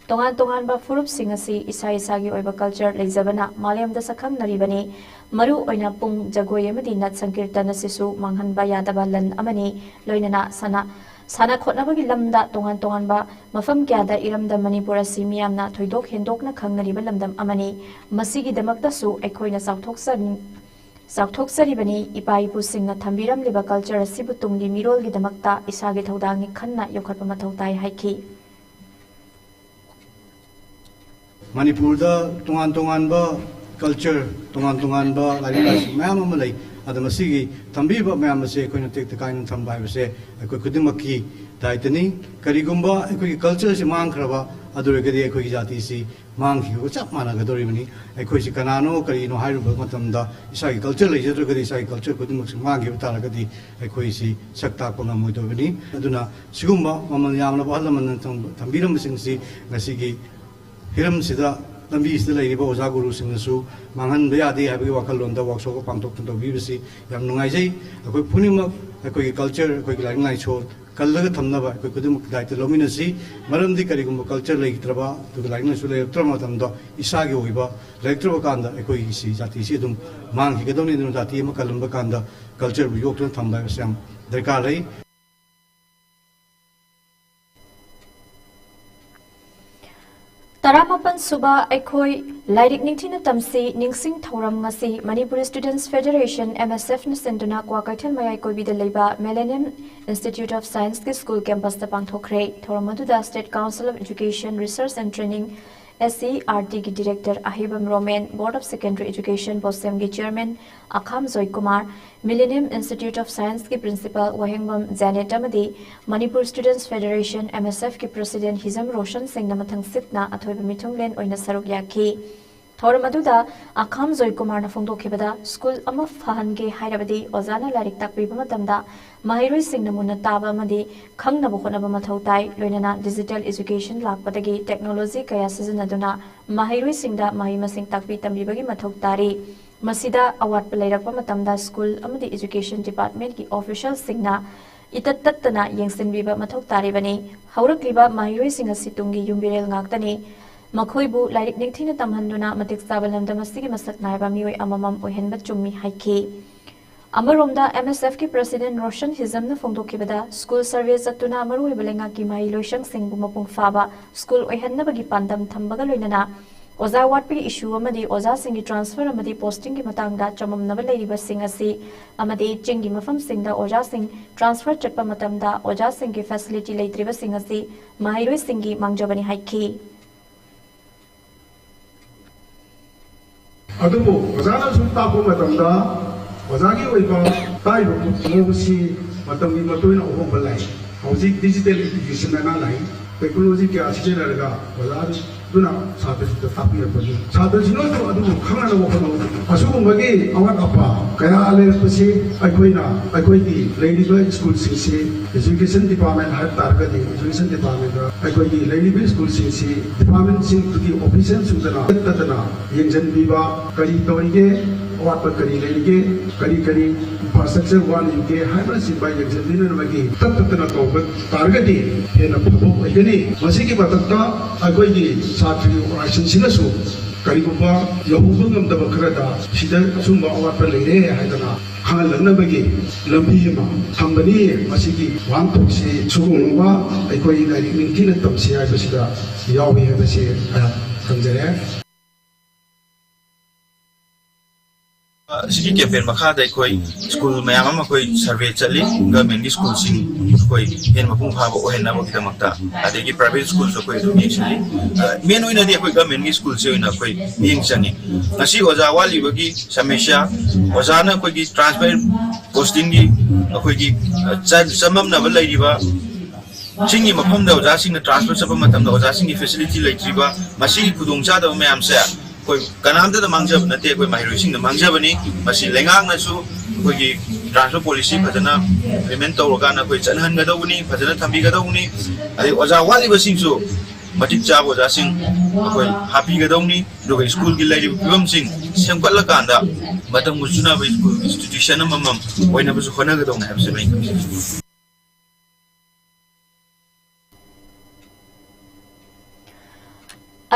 ꯇꯣꯉꯥꯟ ꯇꯣꯉꯥꯟꯕ ꯐꯨꯔꯨꯞꯁꯤꯡ ꯑꯁꯤ ꯏꯁꯥ ꯏꯁꯥꯒꯤ ꯑꯣꯏꯕ ꯀꯜꯆꯔ ꯂꯩꯖꯕꯅ ꯃꯥꯂꯦꯝꯗ ꯁꯛꯈꯪꯅꯔꯤꯕꯅꯤ꯫ ꯃꯔꯨ ꯑꯣꯏꯅ ꯄꯨꯡ, ꯖꯒꯣꯏ ꯑꯃꯗꯤ ꯅꯠ ꯁꯪꯀꯤꯔꯇꯟ ꯑꯁꯤꯁꯨ ꯃꯥꯡꯍꯟꯕ ꯌꯥꯗꯕ ꯂꯟ ꯑꯃꯅꯤ꯫ ꯂꯣꯏꯅꯅ ꯁꯥꯟꯅ, ꯁꯥꯟꯅ ꯈꯣꯠꯅꯕꯒꯤ ꯂꯝꯗ ꯇꯣꯉꯥꯟ ꯇꯣꯉꯥꯟꯕ ꯃꯐꯝ ꯀꯌꯥꯗ ꯏꯔꯝꯗꯝ ꯃꯅꯤꯄꯨꯔ ꯑꯁꯤ ꯃꯤꯌꯥꯝꯅ ꯊꯣꯏꯗꯣꯛ ꯍꯦꯟꯗꯣꯛꯅ ꯈꯪꯅꯔꯤꯕ ꯂꯝꯗꯝ ꯑꯃꯅꯤ꯫ ꯃꯁꯤꯒꯤꯗꯃꯛꯇꯁꯨ ꯑꯩꯈꯣꯏꯅ ꯆꯥꯎꯊꯣꯛꯆꯅꯤꯡ-, ꯆꯥꯎꯊꯣꯛꯆꯔꯤꯕꯅꯤ꯫ ꯏꯄꯥ ꯏꯄꯨꯁꯤꯡꯅ ꯊꯝꯕꯤꯔꯝꯂꯤꯕ ꯀꯜꯆꯔ ꯑꯁꯤꯕꯨ ꯇꯨꯡꯒꯤ ꯃꯤꯔꯣꯜꯒꯤꯗꯃꯛꯇ ꯏꯁꯥꯒꯤ ꯊꯧꯗꯥꯡꯅꯤ ꯈꯟꯅ ꯌꯣꯛꯈꯠꯄ ꯃꯊꯧ ꯇꯥꯏ ꯍꯥꯏꯈꯤ꯫ ꯃꯅꯤꯄꯨꯔꯗ ꯇꯣꯉꯥꯟ ꯇꯣꯉꯥꯟꯕ ꯀꯜꯆꯔ, ꯇꯣꯉꯥꯟ ꯇꯣꯉꯥꯟꯕ ꯂꯥꯏꯅꯤꯡ ꯂꯥꯏꯁꯣꯟ ꯃꯌꯥꯝ ꯑꯃ ꯂꯩ꯫ ꯑꯗꯣ ꯃꯁꯤꯒꯤ ꯊꯝꯕꯤꯕ ꯃꯌꯥꯝ ꯑꯁꯦ ꯑꯩꯈꯣꯏꯅ ꯇꯦꯛꯇ ꯀꯥꯏꯅ ꯊꯝꯕ ꯍꯥꯏꯕꯁꯦ ꯑꯩꯈꯣꯏ ꯈꯨꯗꯤꯡꯃꯛꯀꯤ ꯗꯥꯏꯇꯅꯤ꯫ ꯀꯔꯤꯒꯨꯝꯕ ꯑꯩꯈꯣꯏꯒꯤ ꯀꯜꯆꯔꯁꯤ ꯃꯥꯡꯈ꯭ꯔꯕ ꯑꯗꯨ ꯑꯣꯏꯔꯒꯗꯤ ꯑꯩꯈꯣꯏꯒꯤ ꯖꯥꯇꯤꯁꯤ ꯃꯥꯡꯈꯤꯕꯒ ꯆꯞ ꯃꯥꯟꯅꯒꯗꯧꯔꯤꯕꯅꯤ꯫ ꯑꯩꯈꯣꯏꯁꯤ ꯀꯅꯥꯅꯣ ꯀꯔꯤꯅꯣ ꯍꯥꯏꯔꯨꯕ ꯃꯇꯝꯗ ꯏꯁꯥꯒꯤ ꯀꯜꯆꯔ ꯂꯩꯖꯗ꯭ꯔꯒꯗꯤ ꯏꯁꯥꯒꯤ ꯀꯜꯆꯔ ꯈꯨꯗꯤꯡꯃꯛꯁꯤ ꯃꯥꯡꯈꯤꯕ ꯇꯥꯔꯒꯗꯤ ꯑꯩꯈꯣꯏꯁꯤ ꯁꯛ ꯇꯥꯛꯄ ꯉꯝꯃꯣꯏꯗꯧꯕꯅꯤ꯫ ꯑꯗꯨꯅ ꯁꯤꯒꯨꯝꯕ ꯃꯃꯜ ꯌꯥꯝꯂꯕ ꯑꯍꯜ ꯂꯃꯟꯅ ꯊꯝ-, ꯊꯝꯕꯤꯔꯝꯕꯁꯤꯡꯁꯤ ꯉꯁꯤꯒꯤ ꯍꯤꯔꯝꯁꯤꯗ, ꯂꯝꯕꯤꯁꯤꯗ ꯂꯩꯔꯤꯕ ꯑꯣꯖꯥ ꯒꯨꯔꯨꯁꯤꯡꯅꯁꯨ ꯃꯥꯡꯍꯟꯕ ꯌꯥꯗꯦ ꯍꯥꯏꯕꯒꯤ ꯋꯥꯈꯜꯂꯣꯟꯗ ꯋꯥꯛꯁꯣꯞ ꯄꯥꯡꯊꯣꯛꯇꯅ ꯇꯧꯕꯤꯕꯁꯤ ꯌꯥꯝ ꯅꯨꯡꯉꯥꯏꯖꯩ꯫ ꯑꯩꯈꯣꯏ ꯄꯨꯝꯅꯃꯛ ꯑꯩꯈꯣꯏꯒꯤ ꯀꯜꯆꯔ, ꯑꯩꯈꯣꯏꯒꯤ ꯂꯥꯏꯅꯤꯡ ꯂꯥꯏꯁꯣꯟ ꯀꯜꯂꯒ ꯊꯝꯅꯕ ꯑꯩꯈꯣꯏ ꯈꯨꯗꯤꯡꯃꯛ ꯗꯥꯏꯇ ꯂꯧꯃꯤꯟꯅꯁꯤ꯫ ꯃꯔꯝꯗꯤ ꯀꯔꯤꯒꯨꯝꯕ ꯀꯜꯆꯔ ꯂꯩꯇ꯭ꯔꯕ, ꯑꯗꯨꯒ ꯂꯥꯏꯅꯤꯡ ꯂꯥꯏꯁꯣꯟ ꯂꯩꯔꯛꯇ꯭ꯔꯕ ꯃꯇꯝꯗ ꯏꯁꯥꯒꯤ ꯑꯣꯏꯕ ꯂꯩꯔꯛꯇ꯭ꯔꯕ ꯀꯥꯟꯗ ꯑꯩꯈꯣꯏꯒꯤ ꯁꯤ ꯖꯥꯇꯤꯁꯤ ꯑꯗꯨꯝ ꯃꯥꯡꯈꯤꯒꯗꯧꯅꯤ꯫ ꯑꯗꯨꯅ ꯖꯥꯇꯤ ꯑꯃ ꯀꯜꯂꯝꯕ ꯀꯥꯟꯗ ꯀꯜꯆꯔꯕꯨ ꯌꯣꯛꯇꯨꯅ ꯊꯝꯕ ꯍꯥꯏꯕꯁꯤ ꯌꯥꯝ ꯗꯔꯀꯥꯔ ꯂꯩ꯫ ꯇꯔꯥꯃꯥꯄꯟ ꯁꯨꯕ ꯑꯩꯈꯣꯏ ꯂꯥꯏꯔꯤꯛ ꯅꯤꯡꯊꯤꯅ ꯇꯝꯁꯤ ꯅꯤꯡꯁꯤꯡ ꯊꯧꯔꯝ ꯉꯁꯤ ꯃꯅꯤꯄꯨꯔ ꯁ꯭ꯇꯨꯗꯦꯟꯠꯁ ꯐꯦꯗꯔꯦꯁꯟ, MSF, ꯅ ꯁꯤꯟꯗꯨꯅ ꯀ꯭ꯋꯥꯀꯩꯊꯦꯜ ꯃꯌꯥꯏ ꯀꯣꯏꯕꯤꯗ ꯂꯩꯕ Millennium Institute of Science ꯀꯤ ꯁ꯭ꯀꯨꯜ ꯀꯦꯝꯄꯁꯇ ꯄꯥꯡꯊꯣꯛꯈ꯭ꯔꯦ꯫ ꯊꯧꯔꯝ ꯑꯗꯨꯗ State Council of Education, Research and Training, SCERT ꯒꯤ director Aheibam Romen, Board of Secondary Education ꯕꯣꯁꯦꯝꯒꯤ chairman Akham Joykumar, Millennium Institute of Science ꯀꯤ ꯄ꯭ꯔꯤꯟꯁꯤꯄꯥꯜ ꯋꯥꯍꯦꯡꯕꯝ ꯖꯦꯅꯦꯠ ꯑꯃꯗꯤ ꯃꯅꯤꯄꯨꯔ ꯁ꯭ꯇꯨꯗꯦꯟꯠꯁ ꯐꯦꯗꯔꯦꯁꯟ, MSF, ꯀꯤ ꯄ꯭ꯔꯁꯤꯗꯦꯟꯠ ꯍꯤꯖꯝ ꯔꯣꯁꯟ ꯁꯤꯡꯅ ꯃꯊꯪ ꯁꯤꯠꯅ ꯑꯊꯣꯏꯕ ꯃꯤꯊꯨꯡꯂꯦꯟ ꯑꯣꯏꯅ ꯁꯔꯨꯛ ꯌꯥꯈꯤ꯫ ꯊꯧꯔꯝ ꯑꯗꯨꯗ ꯑꯈꯥꯝ ꯖꯣꯏꯀꯨꯃꯥꯔꯅ ꯐꯣꯡꯗꯣꯛꯈꯤꯕꯗ, ꯁ꯭ꯀꯨꯜ ꯑꯃ ꯐꯍꯟꯒꯦ ꯍꯥꯏꯔꯕꯗꯤ ꯑꯣꯖꯥꯅ ꯂꯥꯏꯔꯤꯛ ꯇꯥꯛꯄꯤꯕ ꯃꯇꯝꯗ ꯃꯍꯩꯔꯣꯏꯁꯤꯡꯅ ꯃꯨꯟꯅ ꯇꯥꯕ ꯑꯃꯗꯤ ꯈꯪꯅꯕ ꯍꯣꯠꯅꯕ ꯃꯊꯧ ꯇꯥꯏ꯫ ꯂꯣꯏꯅꯅ digital education ꯂꯥꯛꯄꯗꯒꯤ technology ꯀꯌꯥ ꯁꯤꯖꯤꯟꯅꯗꯨꯅ ꯃꯍꯩꯔꯣꯏꯁꯤꯡꯗ ꯃꯍꯩ ꯃꯁꯤꯡ ꯇꯥꯛꯄꯤ ꯇꯝꯕꯤꯕꯒꯤ ꯃꯊꯧ ꯇꯥꯔꯤ꯫ ꯃꯁꯤꯗ ꯑꯋꯥꯠꯄ ꯂꯩꯔꯛꯄ ꯃꯇꯝꯗ ꯁ꯭ꯀꯨꯜ ꯑꯃꯗꯤ education department ꯀꯤ official ꯁꯤꯡꯅ ꯏꯇꯠ ꯇꯠꯇꯅ ꯌꯦꯡꯁꯤꯟꯕꯤꯕ ꯃꯊꯧ ꯇꯥꯔꯤꯕꯅꯤ꯫ ꯍꯧꯔꯛꯂꯤꯕ ꯃꯍꯩꯔꯣꯏꯁꯤꯡ ꯑꯁꯤ ꯇꯨꯡꯒꯤ ꯌꯨꯝꯕꯤꯔꯦꯜ ꯉꯥꯛꯇꯅꯤ꯫ ꯃꯈꯣꯏꯕꯨ ꯂꯥꯏꯔꯤꯛ ꯅꯤꯡꯊꯤꯅ ꯇꯝꯍꯟꯗꯨꯅ ꯃꯇꯤꯛ ꯆꯥꯕ ꯂꯝꯗꯝ ꯑꯁꯤꯒꯤ ꯃꯁꯛ ꯅꯥꯏꯕ ꯃꯤꯑꯣꯏ ꯑꯃꯃꯝ ꯑꯣꯏꯍꯟꯕ ꯆꯨꯝꯃꯤ ꯍꯥꯏꯈꯤ꯫ ꯑꯃꯔꯣꯝꯗ, MSF ꯀꯤ ꯄ꯭ꯔꯁꯤꯗꯦꯟꯠ ꯔꯣꯁꯟ ꯍꯤꯖꯝꯅ ꯐꯣꯡꯗꯣꯛꯈꯤꯕꯗ, ꯁ꯭ꯀꯨꯜ ꯁꯔꯚꯦ ꯆꯠꯇꯨꯅ ꯃꯔꯨꯑꯣꯏꯕ ꯂꯩꯉꯥꯛꯀꯤ ꯃꯍꯩ ꯂꯣꯏꯁꯪꯁꯤꯡꯕꯨ ꯃꯄꯨꯡ ꯐꯥꯕ ꯁ꯭ꯀꯨꯜ ꯑꯣꯏꯍꯟꯅꯕꯒꯤ ꯄꯥꯟꯗꯝ ꯊꯝꯕꯒ ꯂꯣꯏꯅꯅ ꯑꯣꯖꯥ ꯋꯥꯠꯄꯒꯤ ꯏꯁꯨ ꯑꯃꯗꯤ ꯑꯣꯖꯥꯁꯤꯡꯒꯤ ꯇ꯭ꯔꯥꯟꯁꯐꯔ ꯑꯃꯗꯤ ꯄꯣꯁꯇꯤꯡꯒꯤ ꯃꯇꯥꯡꯗ ꯆꯃꯝꯅꯕ ꯂꯩꯔꯤꯕꯁꯤꯡ ꯑꯁꯤ ꯑꯃꯗꯤ ꯆꯤꯡꯒꯤ ꯃꯐꯝꯁꯤꯡꯗ ꯑꯣꯖꯥꯁꯤꯡ ꯇ꯭ꯔꯥꯟꯁꯐꯔ ꯆꯠꯄ ꯃꯇꯝꯗ ꯑꯣꯖꯥꯁꯤꯡꯒꯤ ꯐꯦꯁꯤꯂꯤꯇꯤ ꯂꯩꯇ꯭ꯔꯤꯕꯁꯤꯡ ꯑꯁꯤ ꯃꯍꯩꯔꯣꯏꯁꯤꯡꯒꯤ ꯃꯥꯡꯖꯕꯅꯤ ꯍꯥꯏꯈꯤ꯫ ꯑꯗꯨꯕꯨ ꯑꯣꯖꯥꯅ ꯁꯨꯝ ꯇꯥꯛꯄ ꯃꯇꯝꯗ ꯑꯣꯖꯥꯒꯤ ꯑꯣꯏꯕ ꯇꯥꯛꯏꯕ ꯃꯑꯣꯡꯁꯤ ꯃꯇꯝꯒꯤ ꯃꯇꯨꯡ ꯏꯟꯅ ꯑꯍꯣꯡꯕ ꯂꯥꯛꯏ꯫ ꯍꯧꯖꯤꯛ ꯗꯤꯖꯤꯇꯦꯜ ꯏꯗꯨꯀꯦꯁꯟ ꯑꯅ ꯂꯥꯛꯏ꯫ ꯇꯦꯛꯅꯣꯂꯣꯖꯤ ꯀꯌꯥ ꯁꯤꯖꯤꯟꯅꯔꯒ ꯑꯣꯖꯥꯗꯨꯅ ꯁꯥꯇ꯭ꯔꯁꯤꯡꯗ ꯇꯥꯛꯄꯤꯔꯛꯄꯅꯤ꯫ ꯁꯥꯇ꯭ꯔꯁꯤꯡꯅꯁꯨ ꯑꯗꯨꯕꯨ ꯈꯪꯅꯅꯕ ꯍꯣꯠꯅꯧ꯫ ꯑꯁꯤꯒꯨꯝꯕꯒꯤ ꯑꯋꯥꯠ ꯑꯄꯥ ꯀꯌꯥ ꯂꯩꯔꯛꯄꯁꯤ ꯑꯩꯈꯣꯏꯅ ꯑꯩꯈꯣꯏꯒꯤ ꯂꯩꯔꯤꯕ ꯁ꯭ꯀꯨꯜꯁꯤꯡꯁꯤ, ꯏꯖꯨꯀꯦꯁꯟ ꯗꯤꯄꯥꯔꯠꯃꯦꯟ ꯍꯥꯏꯕ ꯇꯥꯔꯒꯗꯤ, ꯏꯖꯨꯀꯦꯁꯟ ꯗꯤꯄꯥꯔꯠꯃꯦꯟꯗ ꯑꯩꯈꯣꯏꯒꯤ ꯂꯩꯔꯤꯕ ꯁ꯭ꯀꯨꯜꯁꯤꯡꯁꯤ ꯗꯤꯄꯥꯔꯠꯃꯦꯟꯁꯤꯡꯗꯨꯒꯤ ꯑꯣꯐꯤꯁꯤꯌꯦꯜꯁꯤꯡꯗꯨꯅ ꯆꯠꯇꯅ ꯌꯦꯡꯁꯤꯟꯕꯤꯕ, ꯀꯔꯤ ꯇꯧꯔꯤꯒꯦ, ꯑꯋꯥꯠꯄ ꯀꯔꯤ ꯂꯩꯔꯤꯒꯦ, ꯀꯔꯤ ꯀꯔꯤ ꯏꯟꯐ꯭ꯔꯥꯁ꯭ꯇ꯭ꯔꯛꯆꯔ ꯋꯥꯠꯂꯤꯒꯦ ꯍꯥꯏꯕꯅꯆꯤꯡꯕ ꯌꯦꯡꯁꯤꯟꯕꯤꯅꯕꯒꯤ ꯇꯞ ꯇꯞꯇꯅ ꯇꯧꯕ ꯇꯥꯔꯒꯗꯤ ꯍꯦꯟꯅ ꯐꯕ ꯑꯣꯏꯒꯅꯤ꯫ ꯃꯁꯤꯒꯤ ꯃꯊꯛꯇ ꯑꯩꯈꯣꯏꯒꯤ ꯁꯥꯇ꯭ꯔꯒꯤ ꯑꯣꯔꯒꯅꯥꯏꯖꯦꯁꯟꯁꯤꯅꯁꯨ ꯀꯔꯤꯒꯨꯝꯕ ꯌꯧꯍꯧꯕ ꯉꯝꯗꯕ ꯈꯔꯗ ꯁꯤꯗ ꯑꯁꯨꯝꯕ ꯑꯋꯥꯠꯄ ꯂꯩꯔꯦ ꯍꯥꯏꯗꯅ ꯈꯪꯍꯜꯂꯛꯅꯕꯒꯤ ꯂꯝꯕꯤ ꯑꯃ ꯊꯝꯕꯅꯤ꯫ ꯃꯁꯤꯒꯤ ꯋꯥꯍꯟꯊꯣꯛꯁꯤ ꯁꯤꯒꯨꯝꯕ ꯑꯩꯈꯣꯏ ꯂꯥꯏꯔꯤꯛ ꯅꯤꯡꯊꯤꯅ ꯇꯝꯁꯤ ꯍꯥꯏꯕꯁꯤꯗ ꯌꯥꯎꯏ ꯍꯥꯏꯕꯁꯤ ꯑꯩꯍꯥꯛ ꯊꯝꯖꯔꯦ꯫ ꯁꯤꯒꯤ ꯀꯦꯝꯄꯦꯟ ꯃꯈꯥꯗ ꯑꯩꯈꯣꯏ ꯁ꯭ꯀꯨꯜ ꯃꯌꯥꯝ ꯑꯃ ꯑꯩꯈꯣꯏ ꯁꯔꯚꯦ ꯆꯠꯂꯤ꯫ ꯒꯚꯔꯟꯃꯦꯟꯠꯀꯤ ꯁ꯭ꯀꯨꯜꯁꯤꯡ ꯑꯩꯈꯣꯏ ꯍꯦꯟꯅ ꯃꯄꯨꯡ ꯐꯥꯕ ꯑꯣꯏꯍꯟꯅꯕꯒꯤꯗꯃꯛꯇ, ꯑꯗꯒꯤ ꯄ꯭ꯔꯥꯏꯚꯦꯠ ꯁ꯭ꯀꯨꯜꯁꯨ ꯑꯩꯈꯣꯏ ꯑꯗꯨꯝ ꯌꯦꯡꯁꯤꯜꯂꯤ꯫ ꯃꯦꯟ ꯑꯣꯏꯅꯗꯤ ꯑꯩꯈꯣꯏ ꯒꯚꯔꯟꯃꯦꯟꯠꯀꯤ ꯁ꯭ꯀꯨꯜꯁꯦ ꯑꯣꯏꯅ ꯑꯩꯈꯣꯏ ꯃꯤꯠꯌꯦꯡ ꯆꯪꯉꯤ꯫ ꯉꯁꯤ ꯑꯣꯖꯥ ꯋꯥꯠꯂꯤꯕꯒꯤ ꯁꯃꯁ꯭ꯌꯥ, ꯑꯣꯖꯥꯅ ꯑꯩꯈꯣꯏꯒꯤ ꯇ꯭ꯔꯥꯟꯁꯐꯔ ꯄꯣꯁꯇꯤꯡꯒꯤ ꯑꯩꯈꯣꯏꯒꯤ ꯆ- ꯆꯃꯝꯅꯕ ꯂꯩꯔꯤꯕ ꯆꯤꯡꯒꯤ ꯃꯐꯝꯗ ꯑꯣꯖꯥꯁꯤꯡꯅ ꯇ꯭ꯔꯥꯟꯁꯐꯔ ꯆꯠꯄ ꯃꯇꯝꯗ ꯑꯣꯖꯥꯁꯤꯡꯒꯤ ꯐꯦꯁꯤꯂꯤꯇꯤ ꯂꯩꯇ꯭ꯔꯤꯕ, ꯃꯁꯤꯒꯤ ꯈꯨꯗꯣꯡꯆꯥꯗꯕ ꯃꯌꯥꯝꯁꯦ ꯑꯩꯈꯣꯏ ꯀꯅꯥꯝꯇꯗ ꯃꯥꯡꯖꯕ ꯅꯠꯇꯦ, ꯑꯩꯈꯣꯏ ꯃꯍꯩꯔꯣꯏꯁꯤꯡꯗ ꯃꯥꯡꯖꯕꯅꯤ꯫ ꯃꯁꯤ ꯂꯩꯉꯥꯛꯅꯁꯨ ꯑꯩꯈꯣꯏꯒꯤ ꯇ꯭ꯔꯥꯟꯁꯐꯔ ꯄꯣꯂꯤꯁꯤ ꯐꯖꯅ ꯏꯝꯄ꯭ꯂꯤꯃꯦꯟ ꯇꯧꯔꯀꯥꯟꯗ ꯑꯩꯈꯣꯏ ꯆꯠꯍꯟꯒꯗꯧꯕꯅꯤ, ꯐꯖꯅ ꯊꯝꯕꯤꯒꯗꯧꯕꯅꯤ꯫ ꯑꯗꯩ ꯑꯣꯖꯥ ꯋꯥꯠꯂꯤꯕꯁꯤꯡꯁꯨ ꯃꯇꯤꯛ ꯆꯥꯕ ꯑꯣꯖꯥꯁꯤꯡ ꯑꯩꯈꯣꯏ ꯍꯥꯞꯄꯤꯒꯗꯧꯅꯤ꯫ ꯑꯗꯨꯒ ꯁ꯭ꯀꯨꯜꯒꯤ ꯂꯩꯔꯤꯕ ꯐꯤꯕꯝꯁꯤꯡ ꯁꯦꯝꯒꯠꯂꯀꯥꯟꯗ ꯃꯇꯝꯒ ꯆꯨꯅꯕ ꯁ꯭ꯀꯨꯜ ꯏꯟꯁꯇꯤꯇ꯭ꯌꯨꯁꯟ ꯑꯃꯃꯝ ꯑꯣꯏꯅꯕꯁꯨ ꯍꯣꯠꯅꯒꯗꯧꯅꯤ ꯍꯥꯏꯕꯁꯤꯃ ꯑꯩꯅ ꯊꯝꯖꯒꯦ꯫